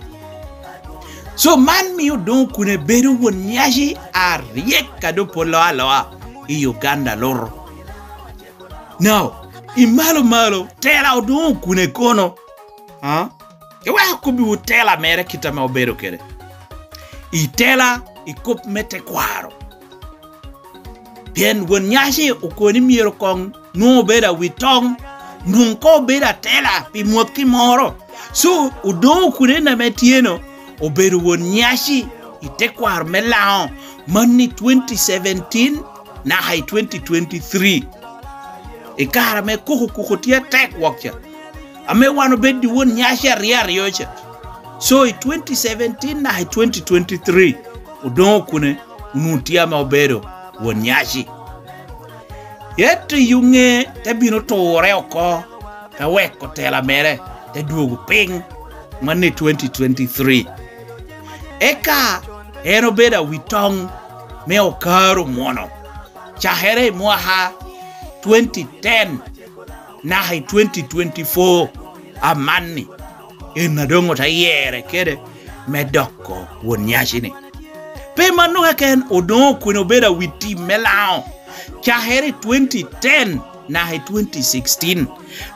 So, man mio Odoŋo Okune bedo won nyaci aryek a doŋ pwod loo aloa i Uganda luto. Now, i malo malo, tela Odoŋo Okune kono? Ha? Ewek akobbiwu tela mere kit ame obedo kede. I tela, i kop me tekwaro. Pien won nyaci okobo ni myero koŋ nwoŋ obedo awi toŋ, nwoŋ koŋ obedo atela pi mwakki moro. So, Odoŋo Okune ame tye-nu obedo won nyaci i tekwaro me Laŋo, mano i twenty seventeen naka i twenty twenty-three. I kare ame kuku kuku tye atek wok ca, ame wan obedo i won nyaci aryo aryo ca. So, i twenty seventeen naka i twenty twenty-three, Odoŋo Okune onwoŋo tye ame obedo won nyaci. Ento i Yuŋe te bino ture oko, te weko tela mere, te dwogo piny, mano i twenty twenty-three. Eka en obedo awi toŋ me Okaro Mwono, cakere i mwaka twenty ten naka i twenty twenty-four amanni, en a doŋ ote yere kede me doko won nyaci-ni. Pe mano keken, Odoŋo Okune obedo awi tim me Laŋo, cakere i twenty ten naka i twenty sixteen.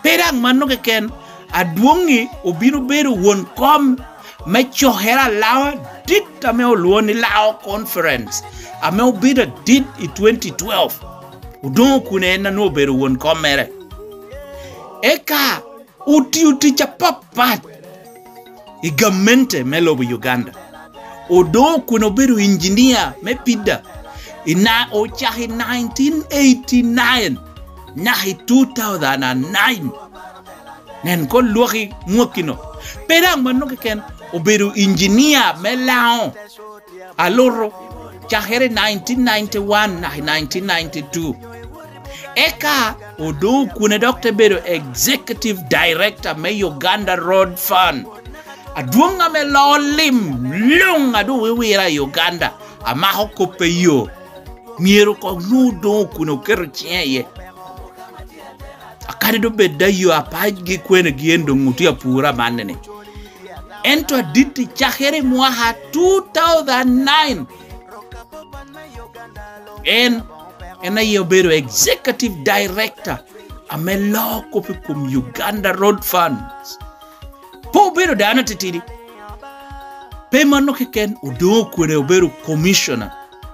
Pe daŋ mano keken, adwoŋŋi obino bedo won kom me cokere a Laŋo adit ame olwoŋo ni Laŋo Conference, ame obedo adit i twenty twelve. Odoŋo Okune en a nwoŋo obedo won kom mere. Eka otio tic apapat i gamente me lobo Uganda. Odoŋo Okune obedo injinia me pida i na-, ocako i nineteen eighty-nine naka i two thousand and nine. Nen koŋ lwaki mwakki-nu. Pe daŋ mano keken, obedo injinia me Laŋo aluto, cakere i nineteen ninety-one naka i nineteen ninety-two. Eka Odoŋo Okune dok te bedo Executive Director me Uganda Road Fund, adwoŋ ame loo lim luŋ a doŋ wiwira i Uganda, amako kop pe yo. Myero koŋ nwoŋo Odoŋo Okune oketo ciŋe iye. Akadi doŋ bed da yo apacgi kwene gin doŋ otye apura amanni-ni. Ento adit i cakere i mwaka two thousand nine, en, en aye obedo Executive Director ame loo kop i kom Uganda Road Funds. Pe obedo dano atitidi. Pe mano keken, Odongo Okune obedo commissioner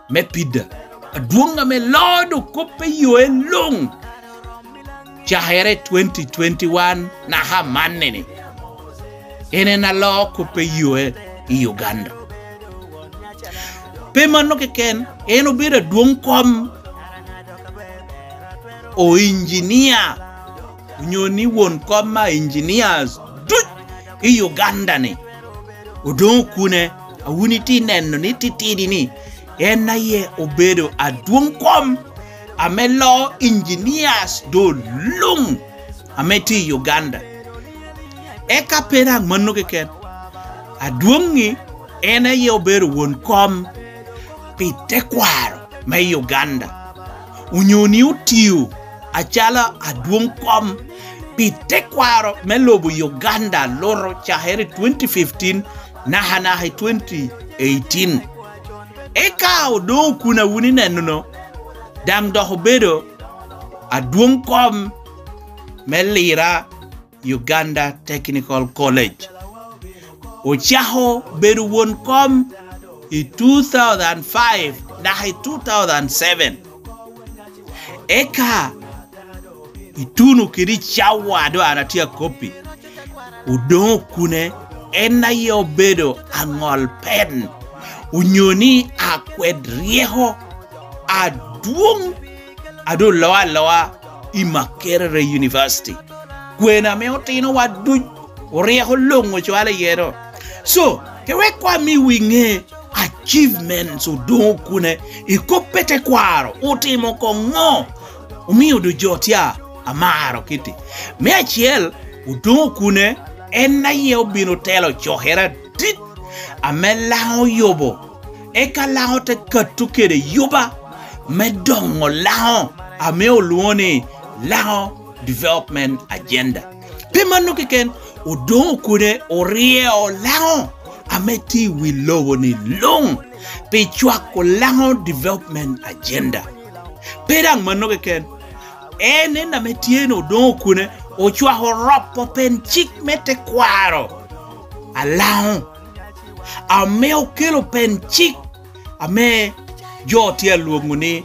me pida, adwoŋ ame loo doŋ kop i yoe luŋ. Cakere twenty twenty-one naka amanni-ni, en en aloo kop i yoe i Uganda. Pe mano keken, en obedo adwoŋ kom o engineer, onyo ni won kom a engineers duc i Uganda-ni. Odongo Okune, a wun itye neno ni titidi-ni, en aye obedo adwoŋ kom ame loo engineers do luŋ ame tye i Uganda. Eka pe daŋ mano keken, adwoŋ-ŋi en aye obedo won kom pi tekwaro me Uganda, onyo ni otio acalo adwoŋ kom pi tekwaro me lobo Uganda luto cakere i twenty fifteen naka naka i twenty eighteen. Eka Odongo Okune a wun ineno-nu, daŋ dok obedo adwoŋ kom me Lira Uganda Technical College. Ocako bedo won kom i two thousand five naka i two thousand seven. Eka ituno kede i cawa a doŋ an atye akoppi, Odongo Okune en aye obedo aŋol pen, onyo ni akwed ryeko adwoŋ a doŋ loo aloa i Makerere University. Kwena ame otinowa duc oryeko luŋ ocwalo iye do. So, pe wek kwa miwu iŋe achievements Odongo Okune i kop pe tekwaro, otimo koŋ ŋo, omio doŋ jo tye amaro kiti. Me acel, Odongo Okune en aye obino telo cokere adit ame Laŋo oyubo, eka Laŋo te kato kede yuba me doŋo Laŋo ame olwoŋo ni Laŋo Development Agenda. Pe mano keken, Odongo Okune oryeo Laŋo ame tye i wi lobo-ni luŋ pi cwako Laŋo Development Agenda. Pe daŋ mano keken, en en ame tye ni Odongo Okune ocwako ropo pen cik me tekwaro a Laŋo, ame okelo pen cik ame jo tye alwoŋo ni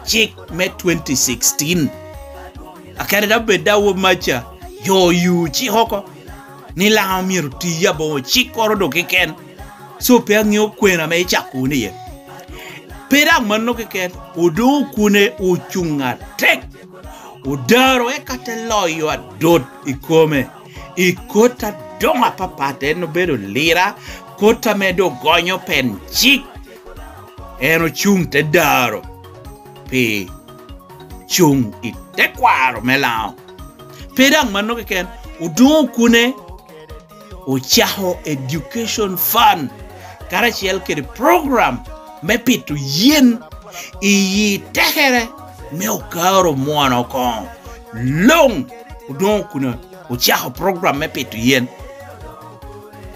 cik me twenty sixteen. Akene daŋ bed daŋ wo maca, jo oyu cik oko ni Laŋo myero oti aboŋo cikkoro doŋ keken. So pe aŋeo kwena ame icako wunu iye. Pe daŋ mano keken, Odongo Okune ocuŋ atek, odaro eka te loyo adot i kome i kot adoŋo apapat, en obedo Lira, kot ame doŋ gonyo pen cik. En ocuŋ te daro pi cuŋ i tekwaro me Laŋo. Pe daŋ mano keken, Odongo Okune ocako Education Fund karacel kede program me pito yen i yi tekere me Okaro Mwono Koŋo. Luŋ Odongo Okune ocako program me pito yen.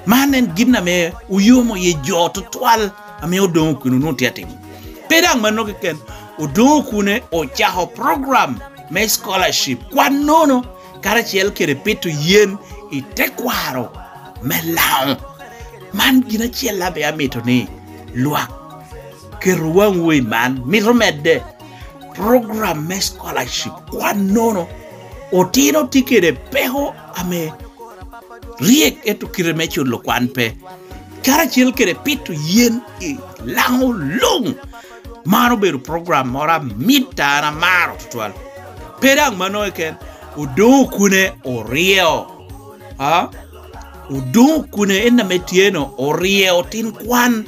Man en gin ame oyomo iye jo tutwal ame Odongo Okune onwoŋo tye atimo. Pe daŋ mano keken, Odongo Okune ocako program me scholarship, kwan nono, karacel kede pito yen i tekwaro me Laŋo. Man gin acel ame amito ni lwak keto waŋwu i man, mito medde. Program me scholarship kwan nono otino tye kede peko ame ryek, ento kite me culo kwan pe, karacel kede pito yen i Laŋo luŋ. Man obedo program moro amit a an amaro tutwal. Pe daŋ mano keken, Odongo Okune oryeo, a? Odongo Okune en ame tye no oryeo tin kwan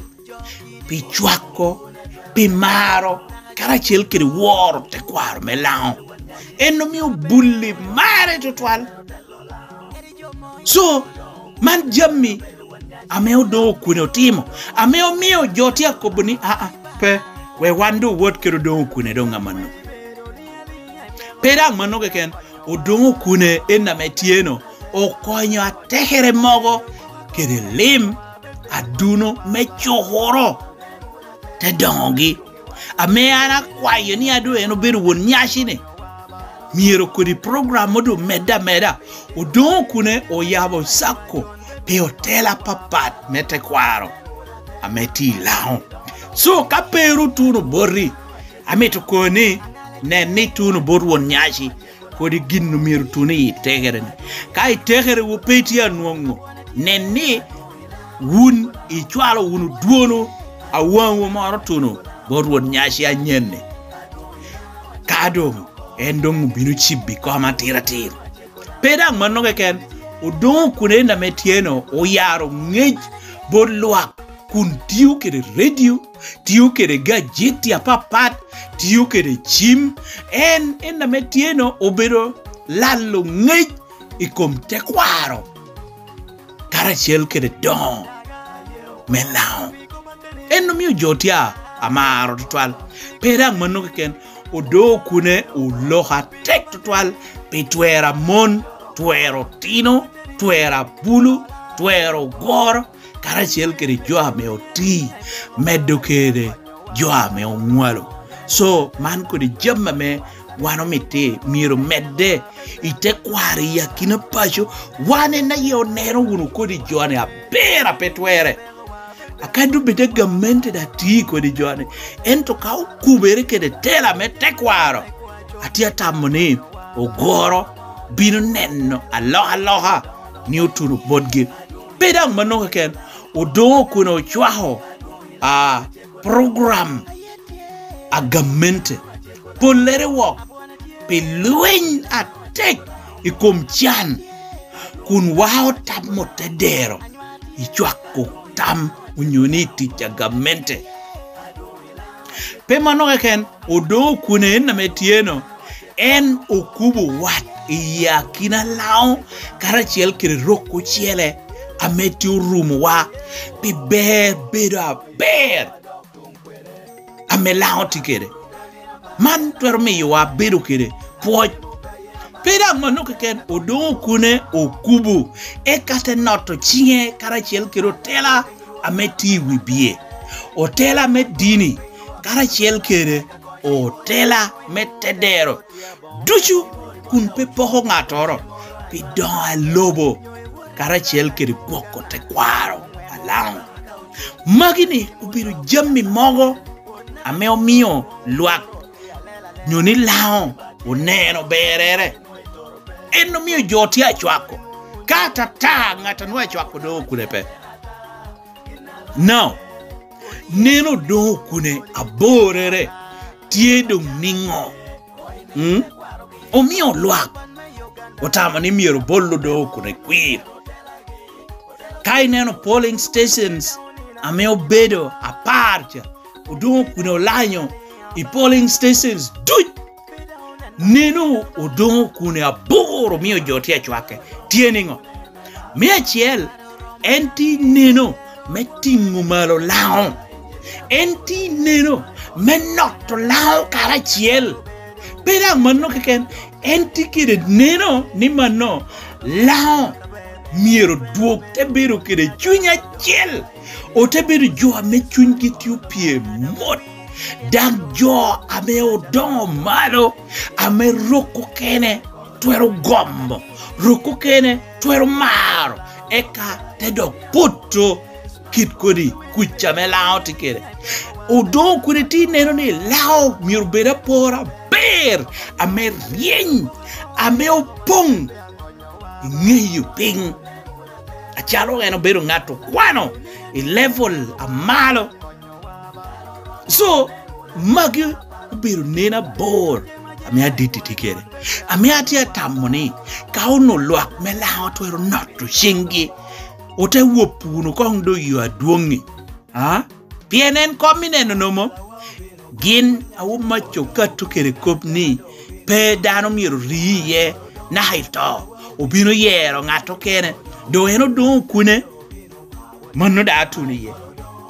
pi cwako, pi maro, karacel kede woro tekwaro me Laŋo. En omio bulli mare tutwal. So, man jami ame Odongo Okune otimo, ame omio jo tye akobo ni, "Aa, pe, we wan doŋ owot kede Odongo Okune doŋ amanno." Pe daŋ mano keken, Odongo Okune en ame tye no okonyo atekere mogo kede lim aduno me cukuro te doŋogi, ame an akwayo ni a doŋ en obedo won nyaci-ni. myero kodi program mo doŋ medde ameda. Odoŋo Okune oyabo sacco pi otela apapat me tekwaro ame tye i Laŋo. So, ka pe ru otuno boti, amito koni, nen ni ituno bot Won Nyaci, kodi gin omyero otuno i tekere-ni. Ka i tekerewu pe itye anwoŋo, nen ni wun icwalo wunu dwono awaŋwu moro otuno bot Won Nyaci anyen-ni. Ka doŋ en doŋ obino cibbi kom atir atir. Pe daŋ mano keken, Odoŋo Okune en ame tye-nu oyaro ŋec bot lwak kun tio kede redio, tio kede gajeti apapat, tio kede cim. En, en ame tye-nu obedo lalo ŋec i kom tekwaro karacel kede doŋo me Laŋo. En omio jo tye amaro tutwal. Pe daŋ mano keken, Odoŋo Okune oloko atek tutwal pi twero amon, twero otino, twero abulu, twero ogoro, karacel kede jo ame oti, medo kede jo ame oŋwalo. So, man kodi jami ame wan omito myero medde i tekwaro i akina paco. Wan en aye oneno wunu kodi jo-ni aber a pe twerre. Akadi obed a gamente daŋ tye kodi jo-ni, ento ka okubere kede tela me tekwaro, atye atamo ni ogoro bino neno alokaloka ni otuno botgi. Pe daŋ mano keken, Odoŋo Okune ocwako, a, program a gamente, pollere wok pi lweny atek i kom can, kun wao tam otedero i cwako tam onyo ni i tic a gamente. Pe mano keken, Odoŋo Okune en ame tye-nu, en okubo wat i akina Laŋo karacel kede rok ocele ame tye orumowa pi ber bedo aber ame Laŋo tye kede. Man twero miyowa bedo kede pwoc. Pe daŋ mano keken, Odoŋo Okune okubo, eka te noto ciŋe karacel kede otela ame tye i wi bye, otela me dini, karacel kede otela me tedero ducu, kun pe poko ŋattoro pi doŋo a lobo karacel kede gwoko tekwaro a Laŋo. Magi-ni obedo jami mogo ame omio lwak nyo ni Laŋo oneno berrere. En omio jo tye acwako. Ka atata ŋat a nwoŋo acwako Odoŋo Okune pe. Now, neno Odoŋo Okune aborere tye doŋ niŋo? Mm? Omio lwak otamo ni myero bol Odoŋo Okune kwir. Ka ineno polling stations ame obedo apar ca, Odoŋo Okune olanyo i polling stations duc. Neno Odoŋo Okune abor omio jo tye acwake. Tye niŋo? Me acel, en tye neno me tiŋo malo Laŋo. En tye neno me noto Laŋo karacel. Pe daŋ mano keken, en tye kede neno ni mano Laŋo myero dwog te bedo kede cuny acel, ote bedo jo ame cunygi tye opye mot, daŋ jo ame odoŋo malo, ame rok okene twero gomo, rok okene twero maro, eka te dok poto kit kodi kuc ame Laŋo tye kede. Odoŋo Okune tye neno ni Laŋo myero bed apor aber, ame ryeny, ame opoŋ i ŋeyo piny, acalo en obedo ŋat okwano i level a malo. So, magi obedo neno abor ame adit tye kede, ame atye atamo ni ka onwoŋo lwak me Laŋo twero noto ciŋgi, ote wop wunu koŋ doŋ yo adwoŋ-ŋi. A? Pien en kom ineno nomo, gin a omaco okato kede kop ni pe dano myero ri iye naka i to, obino yero ŋat okene, doŋ en Odoŋo Okune. Mano daŋ atuno iye.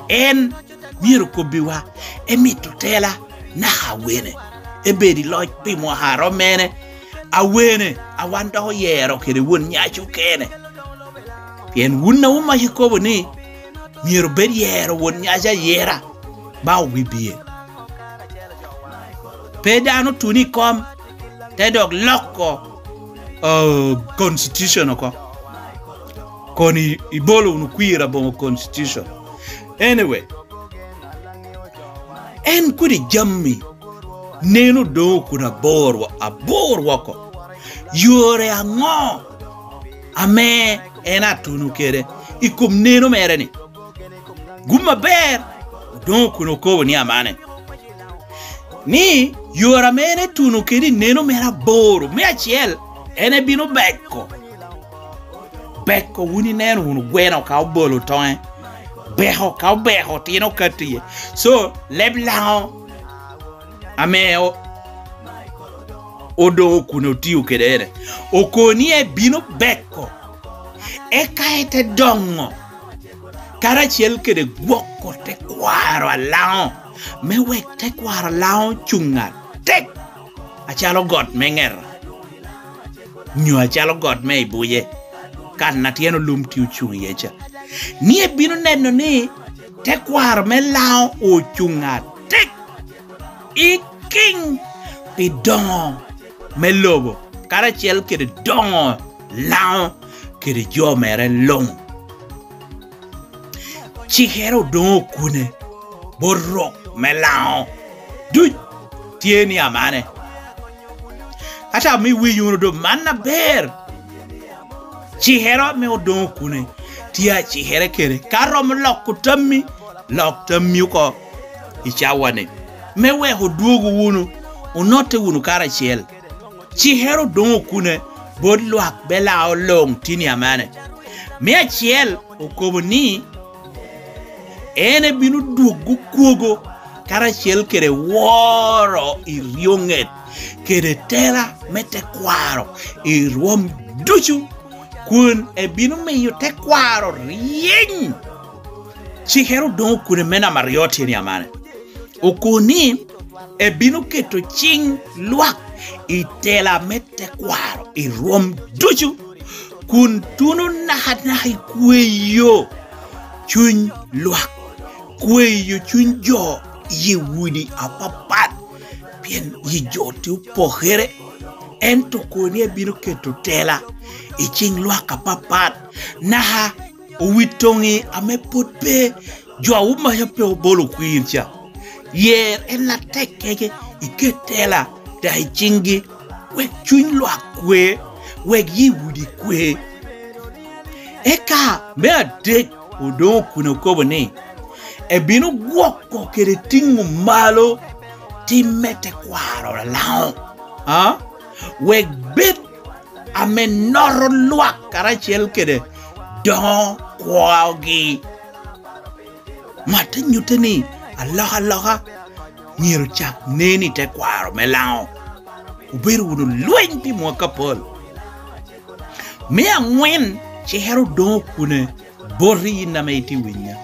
En myero kobbiwa, emito tela naka awene, ebed i loc pi mwaka a rom mene, awene a wan dok oyero kede Won Nyaci okene. Pien wun a wumac ikobo ni myero bed yero Won Nyaci ayera, ba owibie. Pe dano tuno i kom, te dok loko, uh, constitution oko. Kono i- ibolo wunu kwir aboŋo constitution. Anyway, en kodi jammi neno doŋ kun abor wa- abor woko. Yore aŋo ame en atuno kede i kom neno mere-ni? Gum aber, Odoŋo kun okobo ni amane, ni yore ame en etuno kede i neno mere aboro, me acel, en ebino beko. Beko, wun ineno wunu gweno ka obolo toŋe, beko ka obeko otino ka tye. So, leb Laŋo ame o- Odoŋo kun otio kede ene, okoni ebino beko, eka ete doŋo karacel kede gwoko tekwaro a Laŋo, me wek tekwaro a Laŋo cuŋ atek acalo got me Ŋeta, nyo acalo got me Ibuje, kan a tyen olum tye ocuŋ iye ca. Ni ebino neno ni tekwaro me Laŋo ocuŋ atek i kiŋ pi doŋo me lobo, karacel kede doŋo Laŋo kede jo mere luŋ. Cikere Odoŋo Okune bot rok me Laŋo duc tye ni amane. Ata ame iwinyo wunu doŋ man aber, cikere ame Odoŋo Okune tye acikere kede. Ka romo loko tammi, lok tammi oko i cawa-ni, me wek odwogo wunu, onotte wunu karacel. Cikere Odoŋo Okune bot lwak me Laŋo luŋ tye ni amane. Me acel, okobo ni en ebino dwogo kwogo karacel kede woro i ryoŋet kede tela me tekwaro i rwom ducu, kun ebino miyo tekwaro ryeny. Cikere Odoŋo Okune me namba aryo tye ni amane. Okoni ebino keto ciŋ lwak i tela me tekwaro i rwom ducu, kun tuno nakanaka i kweyo cuny lwak, kweyo cuny jo i udi apapat, pien yi jo tye opokere. Ento Okoni ebino keto tela i ciŋ lwak apapat, naka owitoŋi ame pwod pe jo a Umaca pe obolo kwir ca. Yer en atek kece, iket tela daŋ i ciŋgi, wek cuny lwak kwe, wek yi udi kwe. Eka me adek, Odoŋo Okune okobo ni ebino gwoko kede tiŋo malo tim me tekwaro a Laŋo, a? Wek bed ame noto lwak karacel kede doŋo kwogi. Mat te nyutte ni alokaloka myero cak nen i tekwaro me Laŋo. Obedo wunu lweny pi mwaka pol. Me aŋwen, cikere Odoŋo Okune boti yin ame itye winya.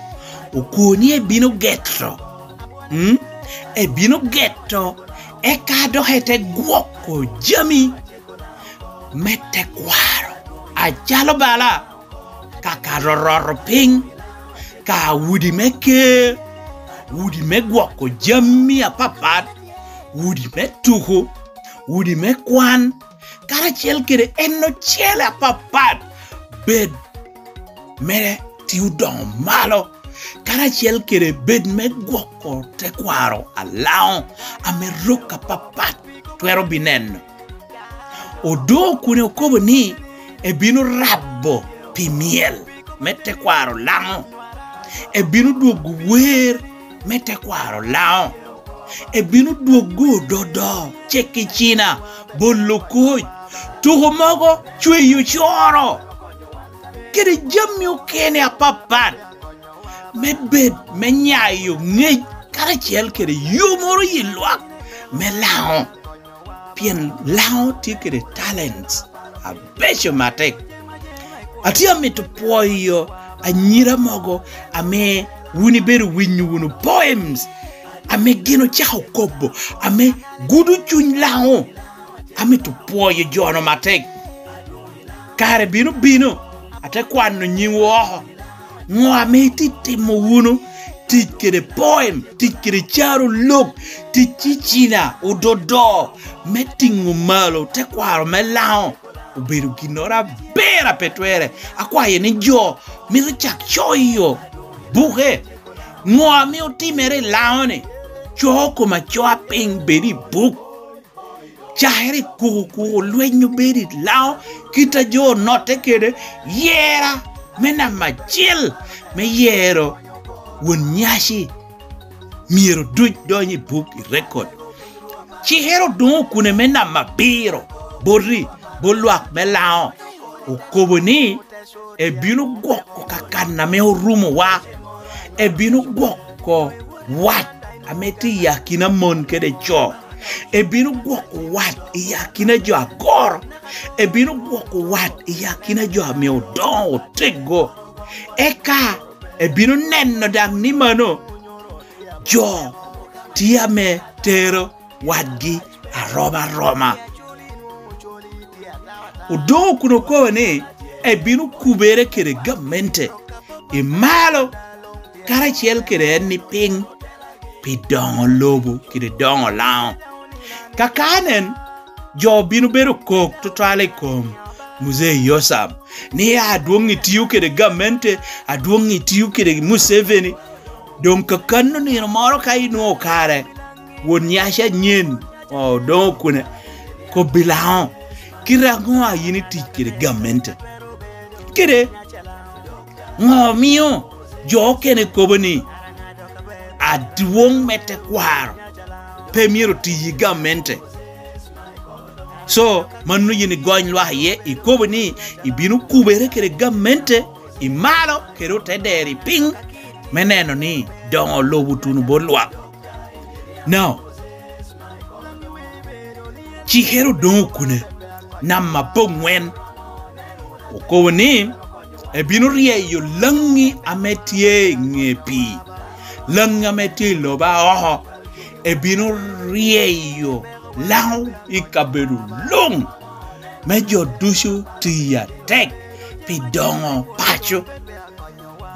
Okoni ebino geto, mm? Ebino geto, eka dok ete gwoko jami me tekwaro, acalo bala, ka ka roroto piny, ka udi me ker, udi me gwoko jami apapat, udi me tuko, udi me kwan, karacel kede en ocele apapat, bed mere tye odoŋo malo, karacel kede bed me gwoko tekwaro a Laŋo ame rok apapat twero bineno. Odoŋo Okune okobo ni ebino rabo pi myel me tekwaro Laŋo, ebino dwogo wer me tekwaro Laŋo, ebino dwogo ododo, cekki cina, bolo koc, tuko mogo, cweyo coro, kede jami okene apapat, me bed me nyayo ŋec karacel kede yo moro i lwak me Laŋo, pien Laŋo tye kede talents abeco matek. Atye amito pwoyo anyira mogo ame wun ibedo winyo wunu poems ame gin ocako kobo, ame gudo cuny Laŋo. Amito pwoyo jo-nu matek. Kare bino bino, ate kwano nyingwu oko. Ŋo ame itye timo wunu? tic kede poem, tic kede caro lok, tic i Cina, ododo, me tiŋo malo tekwaro me Laŋo, obedo ginnoro aber a pe twerre. Akwayo ni jo mito cak coyo buke. Ŋo ame otimere i Laŋo-ni? Co kom acoa piny bed i buk. Cakere i kuku kuku, lweny obedo i Laŋo, kit a jo onotte kede, yera me namba acel me yero won nyaci myero duc dony i buk i rekod. Cikere Odoŋo Okune me namba abiro boti, bot lwak me Laŋo, okobo ni, ebino gwoko kakan ame orumowa, ebino gwoko wat ame tye i akina mon kede co, ebino gwoko wat i akina jo agoro, ebino gwoko wat i akina jo ame odoŋo otego. Eka ebino neno daŋ ni mano jo tye ame tero wadgi aroma aroma. Odoŋo Okune okobo ni ebino kubere kede gamente i malo karacel kede en i piny pi doŋo lobo kede doŋo Laŋo. Kakanen, jo bino bedo kok tutwal i kom Muzei Yosam ni adwoŋ itio kede gamente, adwoŋ itio kede Museveni. Doŋ kakanno nino moro ka inwoŋo kare, won nyaci anyen, Odoŋo Okune, kobbi Laŋo, kite aŋo a yin itic kede gamente? Kede ŋo omio jo okene kobo ni adwoŋ me tekwaro pe myero oti i gamente? So, mano yin igony lwak iye, ikobo ni ibino kubere kede gamente i malo kede ote dero i piny me neno ni doŋo lobo otuno bot lwak. Now, Cikere Odoŋo Okune namba aboŋwen okobo ni ebino ryeyo Laŋi ame tye i ŋe pii, Laŋi ame tye i lobo aoko, ebino ryeyo Laŋo i kabedo luŋ, me jo ducu tiyo atek pi doŋo paco.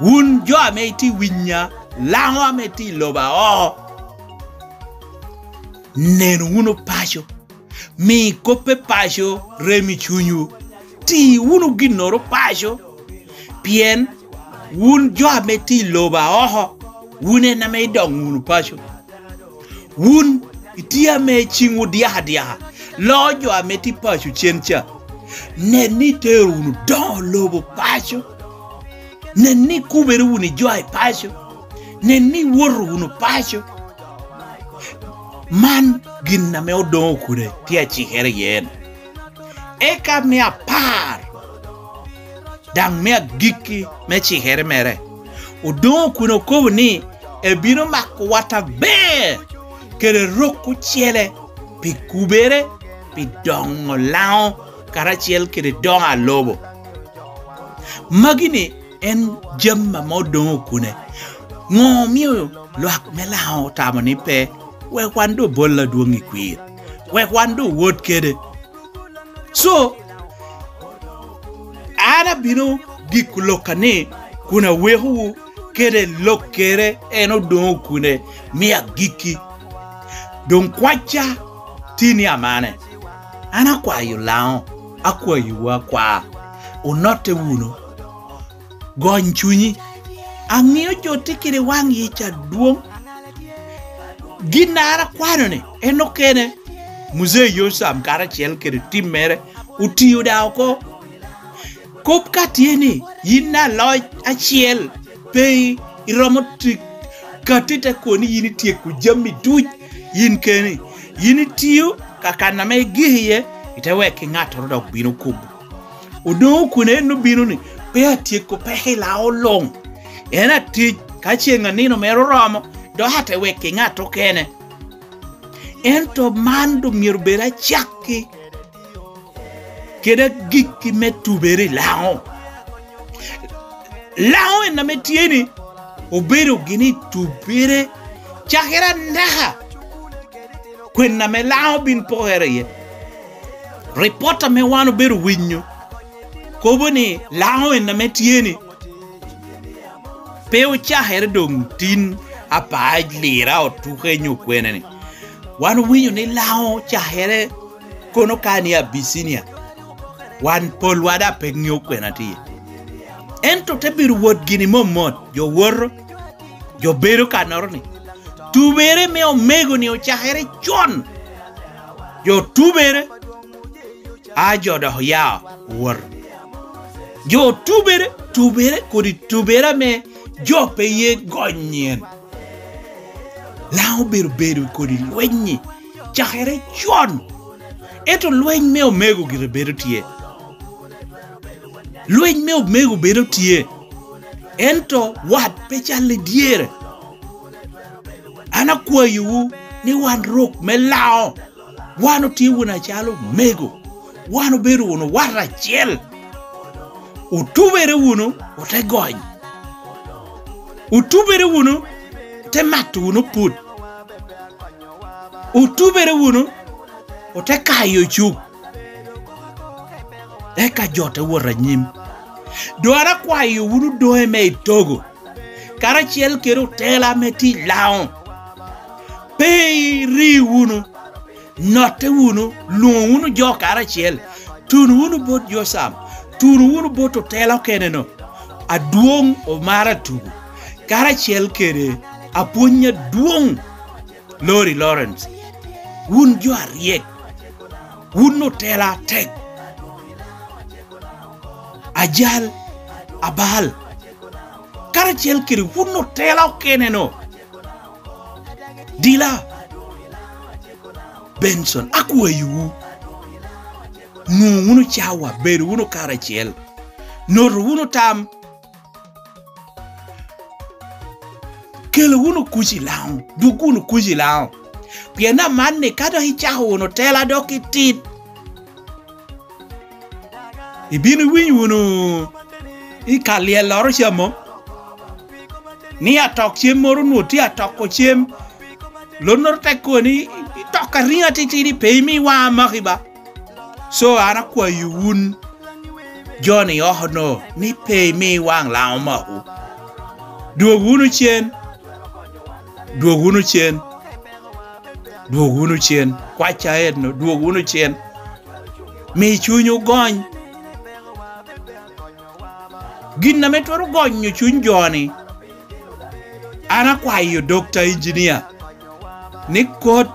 Wun jo ame itye winya, Laŋo ame tye i lobo aoko, nen wunu paco, mi kop me paco rem i cunywu, ti wunu ginnoro paco, pien wun jo ame tye i lobo aoko, wun en ame idoŋ wunu paco. Wun itye ame ciŋwu dyaka adyaka, loo jo ame tye paco cen ca. Nen ni itero wunu doŋo lobo paco. Nen ni ikubere wunu i jo i paco. Nen ni iwoto wunu paco. Man gin ame Odoŋo Okune tye acikere iye en. Eka me apar, daŋ me agikki me cikere mere, Odoŋo Okune okobo ni ebino mako wat aber kede rok ocele pi kubere, pi doŋo Laŋo karacel kede doŋo a lobo. Magi-ni en jami ame Odoŋo Okune. Ŋo omio lwak me Laŋo otamo ni pe? Wek wan doŋ obol adwoŋ i kwir, wek wan doŋ owot kede. So, an abino giko lokka ni kun awekowu kede lokkere en Odoŋo Okune me agikki. Doŋ kwacca tye ni amane. An akwayo Laŋo, akwayowu akwa, onotte wunu. Gony cunyi. Aŋeo jo tye kede waŋ yic adwoŋ. Gin a an akwano-ni en okene. Muzei Yosam karacel kede tim mere otio daŋ oko. Kop ka tye ni yin aloc acel, pe iromo ti-, kati te kobo ni yin ityeko jami duc yin keni. Yin itio ka kan ame igik iye, ite wek ki ŋattoro dok bino kubo. Odoŋo Okune en obino ni, pe atyeko peko i Laŋo luŋ. En atic, ka ceŋ a nino mere oromo, dok ate wek ki ŋat okene. Ento man doŋ myero bed acakki kede agikki me tubere i Laŋo. Laŋo en ame tye ni obedo gini i tubere cakere anaka. Kwena ame Laŋo bin pokere iye? Ripot ame wan obedo winyo kobo ni Laŋo en ame tye ni pe ocakere doŋ tin apa lira otuke nyo kwene ni. Wan owinyo ni Laŋo cakere kono ka ni Abicinia. Wan polwa daŋ pe ŋeo kwena tye. Ento te bedo wot gini mot mot, jo woto, jo bedo kannoro ni. Tubere me omego ni ocakere con. Jo tubere, a jo dok oya owoto. Jo tubere, tubere kodi tubere ame jo pe ye gony nyen. Laŋo obedo bedo kodi lweny-nyi cakere con. Ento lweny me omego gire bedo tye. Lweny me omego bedo tye. Ento wat pe cal i dyere. An akwayowu ni wan rok me Laŋo, wan otye wunu acalo omego. Wan obedo wunu wat acel. Otubere wunu, ote gony. Otubere wunu, ote mato wunu put. Otubere wunu, ote kayo cuk. Eka jo te wot anyim. Doŋ an akwayo wunu doŋe me i Togo, karacel kede otela ame tye i Laŋo. Pe iri wunu, notte wunu, lwoŋo wunu jo karacel, tuno wunu bot Jocam, tuno wunu bot otela okene-nu, adwoŋ Omara Tugu, karacel kede apwony adwoŋ Lori Lawrence. Wun jo aryek, wun otela atek, ajal, abal, karacel kede wun otela okene-nu, Dila, Benson, akwayowu, nwoŋ wunu cawa, bedo wunu karacel, noto wunu tam, kelo wunu kuc i Laŋo, dwog wunu kuc i Laŋo. Pien amanni ka dok icako wunu tela dok itit, ibino winyo wunu i ka lyelloro ca mom, ni atok cem moro onwoŋo tye atoko cem, lonnoro te kobo ni, "Itoko ariŋo atitidi, pe imi waŋ amaki ba." So, an akwayo wun jo-ni oko-nu ni pe imi waŋ Laŋo maku. Dwog wunu cen, dwog wunu cen, dwog wunu cen, kwacca enno, dwog wunu cen. Mi cunywu gony. Gin ame twero gonyo cuny jo-ni, an akwayo Dokta Injinia ni kot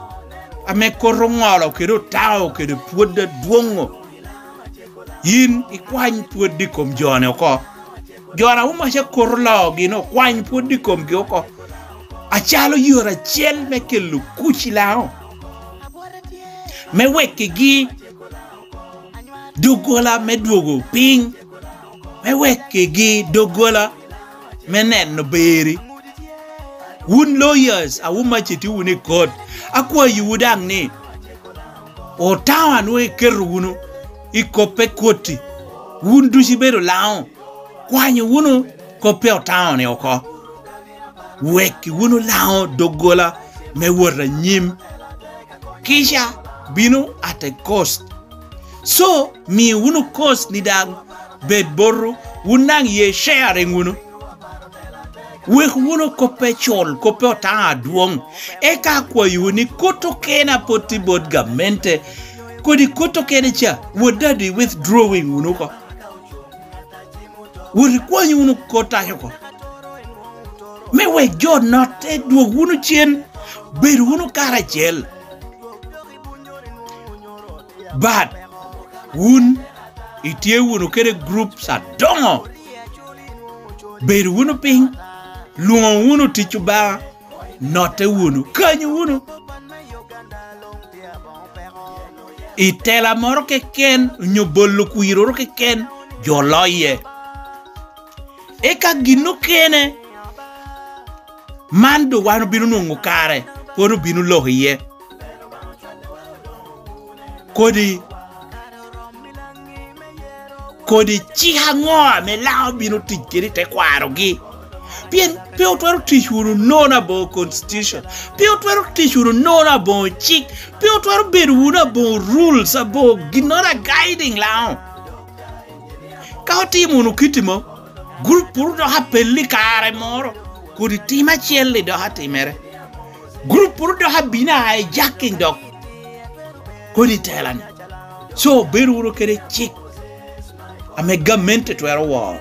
ame kot oŋolo kede otaŋo kede pwod adwoŋo, yin ikwany pwod i kom jo-ni oko. Jo-ni a Umaca kot oloo gin okwany pwod i komgi oko, acalo yore acel me kelo kuc i Laŋo, me wekkigi doggola me dwogo piny, me wekkigi doggola me neno beri. Wun lawyers a Umaca itye wunu i kot, akwayowu daŋ ni, otaŋo a nwoŋo iketo wunu i koppe koti, wun ducu ibedo Laŋo, kwanyo wunu koppe otaŋo-ni oko. Wekki wunu Laŋo doggola me wot anyim. Kica bino at a cost. So, mi wunu cost ni daŋ bed boto, wun daŋ ye sharing wunu. Wek wunu koppe cul, koppe otaŋo adwoŋ. Eka akwayowu ni kot okene a pwod tye bot gamente, kodi kot okene ca, wot dadi withdrawing wunu oko. Wot ikwany wunu kot aco oko. Me wek jo notte, dwog wunu cen, bed wunu karacel. But wun itye wunu kede groups adoŋo. Bed wunu piny, lwoŋo wunu tic Obaŋa, notte wunu, kanyo wunu. I tela moro keken, onyo bolo kwiroro keken, jo loye. Eka gin okene, man doŋ wan obino nwoŋo kare, pwod obino loko iye. Kodi, kodi cik aŋo ame Laŋo bino tic kede i tekwarogi? Pien pe otwero tic wunu nono aboŋo constitution, pe otwero tic wunu nono aboŋo cik, pe otwero bedo wunu aboŋo rules, aboŋo ginnoro a guiding Laŋo. Ka otimo wunu kiti mo, group wunu dok apelli kare moro. kodi tim acel-li dok atimere. Gurup-puru dok abino a hijacking dok kodi tela-ni. So, bedo wunu kede cik ame gamente twero woro,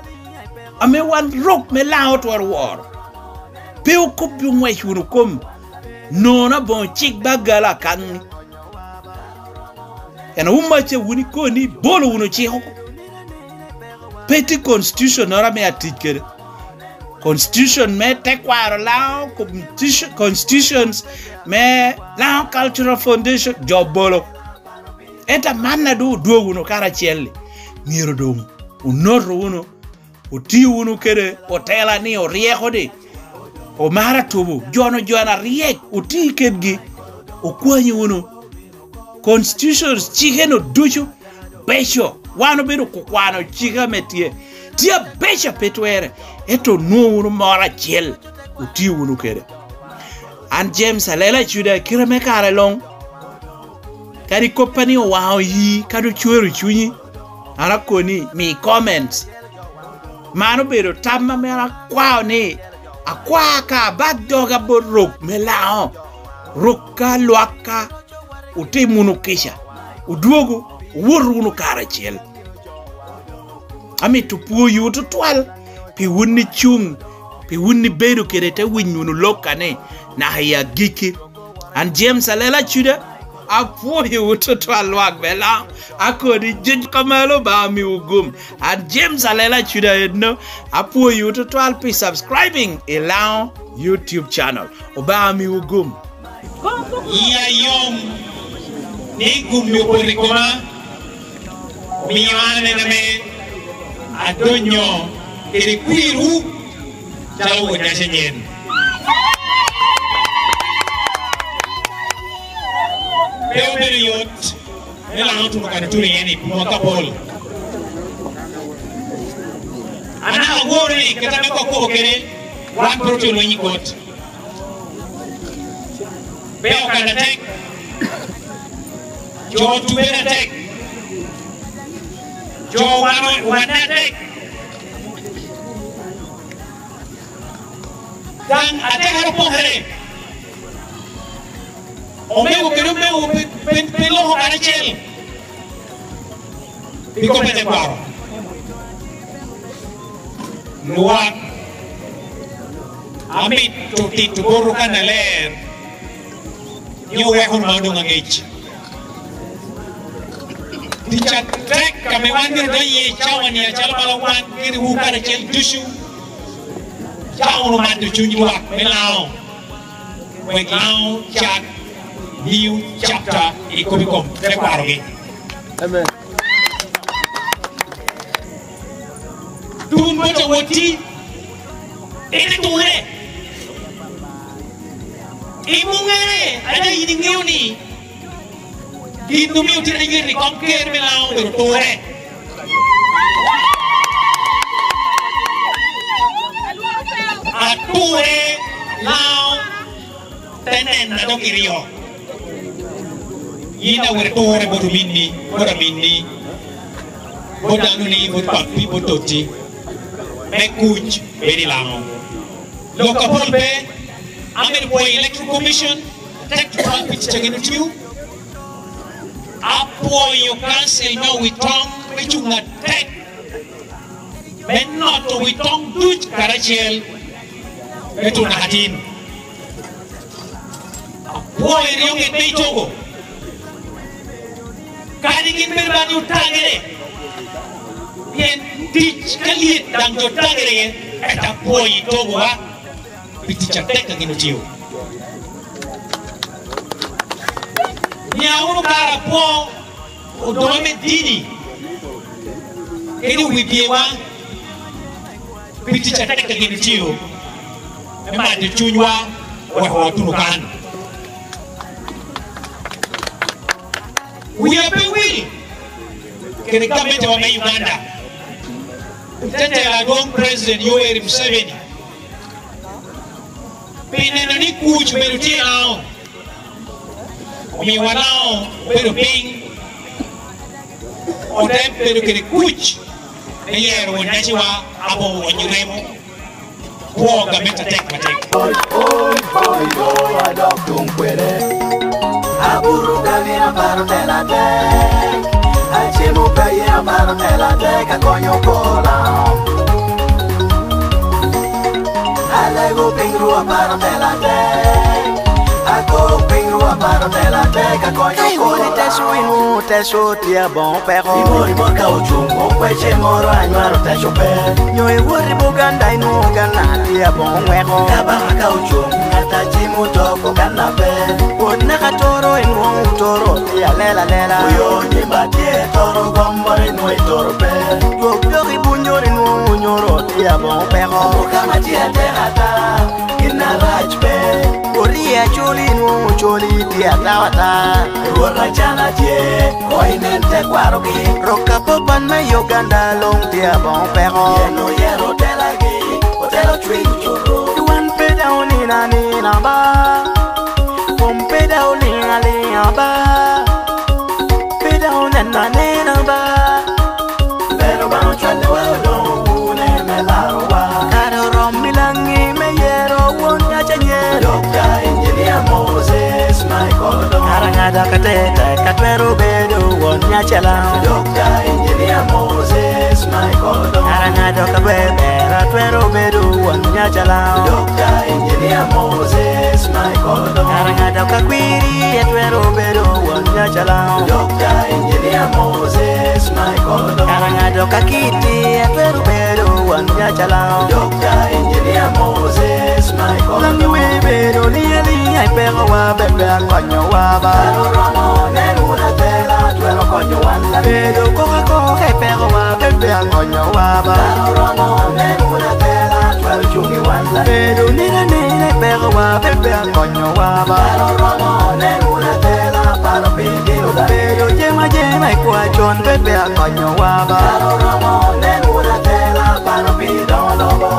ame wan rok me Laŋo twero woro. Pe okobbi oŋwec wunu kom nono aboŋo cik bagalo akaŋ-ŋi. En omaca wun ikoni ibolo wunu cik oko. Pe tye constitution-noro ame atic kede. Constitution me tekwaro Laŋo, constitution, constitutions me Laŋo Cultural Foundation, jo bolo. Ento amanna doŋ odwogo wunu karacel-li, myero doŋ onoto wunu, otio wunu kede otela-ni oryeko-ni, omaro atubo, jono jo aryek, oti kedgi, okwanyo wunu. Constitutions, cike-nu ducu beco. Wan obedo kukwano cike ame tye. Tye abeco pe twerre, ento onwoŋo wunu moro acel, otio wunu kede. An James Alela Acuda, kite me kare luŋ, kadi koppa ni owaŋo yi, kadi ocwero cunyi, an akoni, mi comments. Man obedo tam ame an akwao ni, akwa ka abak doga bot rok me Laŋo, rokka, lwakka, otim wunu kica, odwogo, owot wunu karacel. Amito pwoyowu tutwal pi wun icuŋ, pi wun ibedo kede te winyo wunu lokka ni naka i agikki. An James Alela Acuda, apwoyowu tutwal lwak me Laŋo, akoni juko malo, Obaŋa miwu gum. An James Alela Acuda enno, apwoyowu tutwal pi subscribing i Laŋo YouTube channel. Obaŋa miwu gum. Yia yom ni gum-mi opoto i koma, omio an aneno ame adonyo kede kwirwu calo won nyaci anyen. Pe obedo yot me Laŋo tuno kan otuno iye ni pi mwaka apol. An daŋ aworo ni kit ame kok kobo kede, wan pwod otye olweny i kot. Pe Oganda tek, jo tubere atek, jo wan, wanne atek. Daŋ atekere opokere. Omego kede omego pe, pe, pe loko karacel. Pi kop me tekwaro, lwak, amito tito botwu kannaler ni wuweko wunu ma odoŋ aŋec. Tic atek ame wan myero odony iye i cawa-ni, acalo bala wan kede wu karacel ducu, ca wunu mato cuny lwak me Laŋo, wek Laŋo cak new chapter i kop i kom tekwarogi. Amen. Tun bot awotti, ite ture. Imuŋere, ada yin iŋeo ni gin omio tye ayet i kom ker me Laŋo obedo ture. Ature Laŋo te nena dok iryo. Yin awere ture bot ominni, bot aminni, bot danoni, bot pappi, bot totti, me kuc bedo i Laŋo. Lok apol pe, amito pwoyo Electoral Commission, tek tutwal pi tic a gin otio. Apwoyo kancil me Owitoŋ me cuŋ atek me noto Owitoŋ duc karacel me tuno atin. Apwoyo ryo ŋet me Itogo. Kadi gin bene bani otagere, pien tic ka lyet daŋ jo tagere iye, ento apwoyo Itogowa pi tic atek a gin otio. Mia wunu kara apwo odoŋe me dini kede wi byewa pi tic atek a gin otio me mato cunywa, weko watuno kan. Wia pe wil kede gamentewa me Uganda, tetela adwoŋ President Yoweri Museveni, pi neno ni kuc obedo tye i Laŋo, omio Laŋo obedo piny, ote bedo kede kuc me yero won nyaciwa aboŋo wonyo remo. Kwoga mit atek atek. Oi, oi, oi, yo, adok tuŋ kwene. Aburu dani aparo tela tek. Acemo kaye aparo tela tek, akonyo kola. Alego piny ru aparo tela tek. Ako piny ru aparo tela tek, akonyo kola. Ka iwori teso, inwoŋo teso tye aboŋo peko. Imori mot ka ocuŋ, okwece moro anywaro teco pe. Nyo iwot i Buganda, inwoŋo Uganda tye aboŋo weko. Kabaka ka ocuŋ, ŋat a cimo tok Uganda pe. Wot naka toro, inwoŋo toro tye alela alela. Oyo nyimba tye toro, gomboro inwoŋo itoro pe. Dwog dok i Bunyoro, inwoŋo Bunyoro tye aboŋo peko. Omuka ma tye atek ata, gin arac pe. Wot i Acholi, inwoŋo Acholi tye atawata. Rwot Acana tye, koŋ inen tekwarogi. Rok apopan me Uganda luŋ tye aboŋo peko. Yen oyero otelagi, otelo cwiny cuto. Wan pe daŋ onino anina ba, kom pe daŋ oliŋ aliŋa ba, pe daŋ oneno anena ba. Bedo baŋ ocwalliwa, odoŋ okune me larowa. Kare oromo i Laŋi me yero won Nyaci anyen. Dokta Injinia Moses Michael Odongo. Kara ŋa dok atetek atwero bedo won Nyaci alaŋo? Dokta Injinia Moses Michael Odongo. Kara ŋa dok abeber atwero bedo won Nyaci alaŋo? Dokta Injinia Moses Michael Odongo. Kara ŋa dok akwiri atwero bedo won Nyaci alaŋo? Dokta Injinia Moses Michael Odongo. Kara ŋa dok akiti atwero bedo won Nyaci alaŋo? Dokta Injinia Moses Michael Odongo. Laŋi we bedo ni aliŋa i pekowa, bebe akonyowa ba. Kara oromo, nen wun atela, twero konyo wan. Bedo koko akoka i pekowa, bebe akonyowa ba. Kara oromo, nen wun atela, twero cuŋ i wan. Bedo nino anina i pekowa, bebe akonyowa ba. Kara oromo, nen wun atela, paro piny dino da. Bedo jema jema i kwa con, bebe akonyowa ba. Kara oromo, nen wun atela, paro piny doŋo lobo.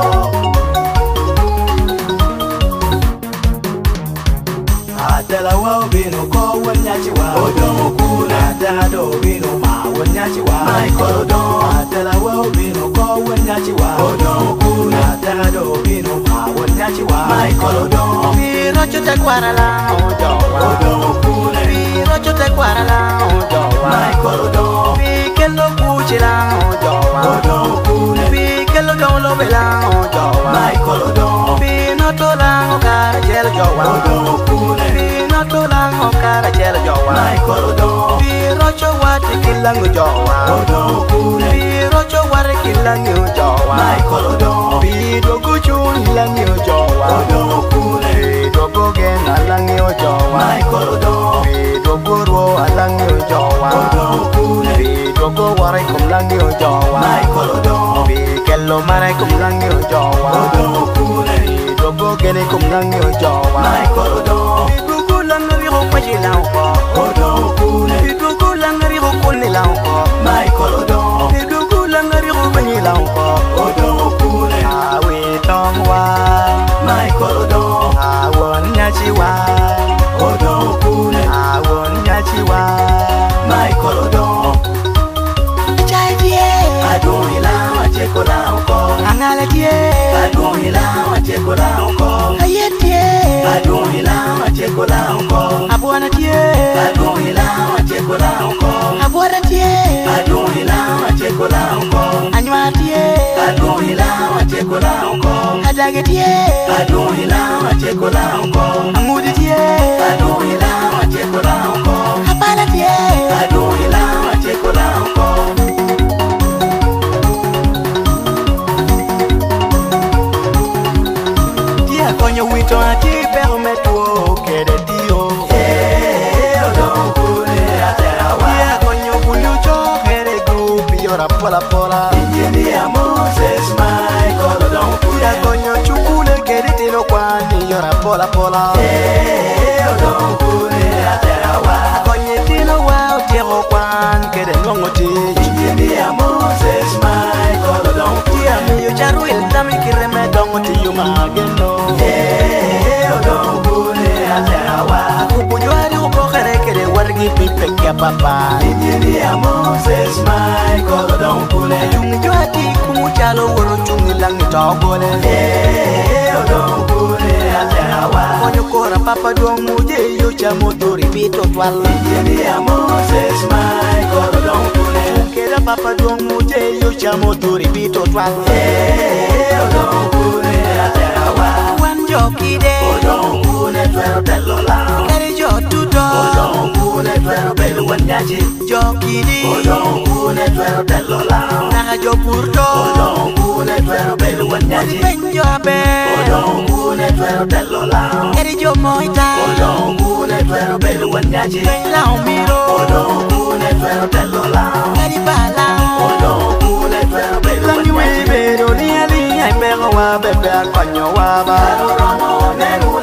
Atelawa obino oko won Nyaciwa. Odongo kune. Atela do obino ma won Nyaciwa. Michael Odongo. Atelawa obino oko won Nyaciwa. Odongo kune. Atela do obino ma won Nyaciwa. Michael Odongo. Pi roco tekwara laŋo ojowa? Odongo kune. Pi roco tekwara laŋo ojowa? Michael Odongo. Pi kelo kuc i laŋo ojowa? Odongo kune. Pi kelo doŋ lobo i laŋo ojowa? Michael Odongo. Pi noto laŋo karacel ojowa? Odongo kune. Pi noto laŋo karacel ojowa? Michael Odongo. Pi roco wat i kin Laŋi ojowa? Odongo kune. Pi roco wat i kin Laŋi ojowa? Michael Odongo. Pi dwogo cuny i Laŋi ojowa? Odongo kune. Pi dwogo gen a Laŋi ojowa? Michael Odongo. Pi dwogo rwo a Laŋi ojowa? Odongo kune. Pi dwogo woro i kom Laŋi ojowa? Michael Odongo. Pi kelo mara i kom Laŋi ojowa? Odongo kune. Pi dwogo gen i kom Laŋi ojowa? Michael Odongo. Pi dwogo Laŋi a rik okwaco i Laŋo oko? Odongo kune. Pi dwogo Laŋi a rik okun i Laŋo oko? Michael Odongo. Pi dwogo Laŋi a rik obenyo i Laŋo oko? Odongo kune. Awi toŋwa. Michael Odongo. Awon Nyaciwa. Odongo kune. Awon Nyaciwa. Michael Odongo. Icayi tye. Adwoŋ i Laŋo, aceko Laŋo oko. Aŋala tye. Adwoŋ i Laŋo, aceko Laŋo oko. Ayet tye. Adwoŋ i Laŋo, aceko Laŋo oko. Abwona tye. Adwoŋ i Laŋo, aceko Laŋo oko. Abwota tye. Adwoŋ i Laŋo, aceko Laŋo oko. Anywar tye. Adwoŋ i Laŋo, aceko Laŋo oko. Adage tye. Adwoŋ i Laŋo, aceko Laŋo oko. Aŋudi tye. Adwoŋ i Laŋo, aceko Laŋo oko. Apala tye. Adwoŋ i Laŋo, aceko Laŋo oko. Tye akonyo wito, atye i peko me two kede tiyo. Ee, Odongo kune, aterawa. Tye akonyo buli ocoo kede gurup i yore apol apola. Injinia Moses Michael Odongo kune. Tye akonyo cukule kede itino kwan i yore apol apola. Ee, Odongo kune, aterawa. Akonyo itinowa otyeko kwan kede nwoŋo tic. Injinia Moses Michael Odongo kune. Tye amiyo Carwil tam i kite me doŋo tiyo ma ageno. Ee, Odongo kune, aterawa. Akubo jo a rik opokere kede watgi pi pekki apapat. Injinia Moses Michael Odongo kune. Cuŋ i jo a tye i kumo calo woro cuŋ i Laŋi to gole. Ee, Papa Dwong Muje yo camo duri bito twal. Engineer Moses Michael Odong Okune. Keda Papa Dwong Muje yo camo duri bito twal. Eh, Odong Okune aterawa. Wan jo kide. Odong Okune twero telo Lango. Kadi jo tuto. Odong Okune twero bedo wan nyaci. Jo kidi. Odong Okune twero telo Lango. Naka jo pur to. Odong Okune twero bedo wan nyaci. Peny jo aber. Odong Okune twero telo Lango. Kadi jo moita. Odong Okune twero bedo wan nyaci. Peny Lango miro. Odong Okune twero telo Lango. Kadi bala. Odong Okune twero bedo wan nyaci. Langi wi bedo ni aliŋ ai peko wa bebe akonyo wa ba. Oromo neno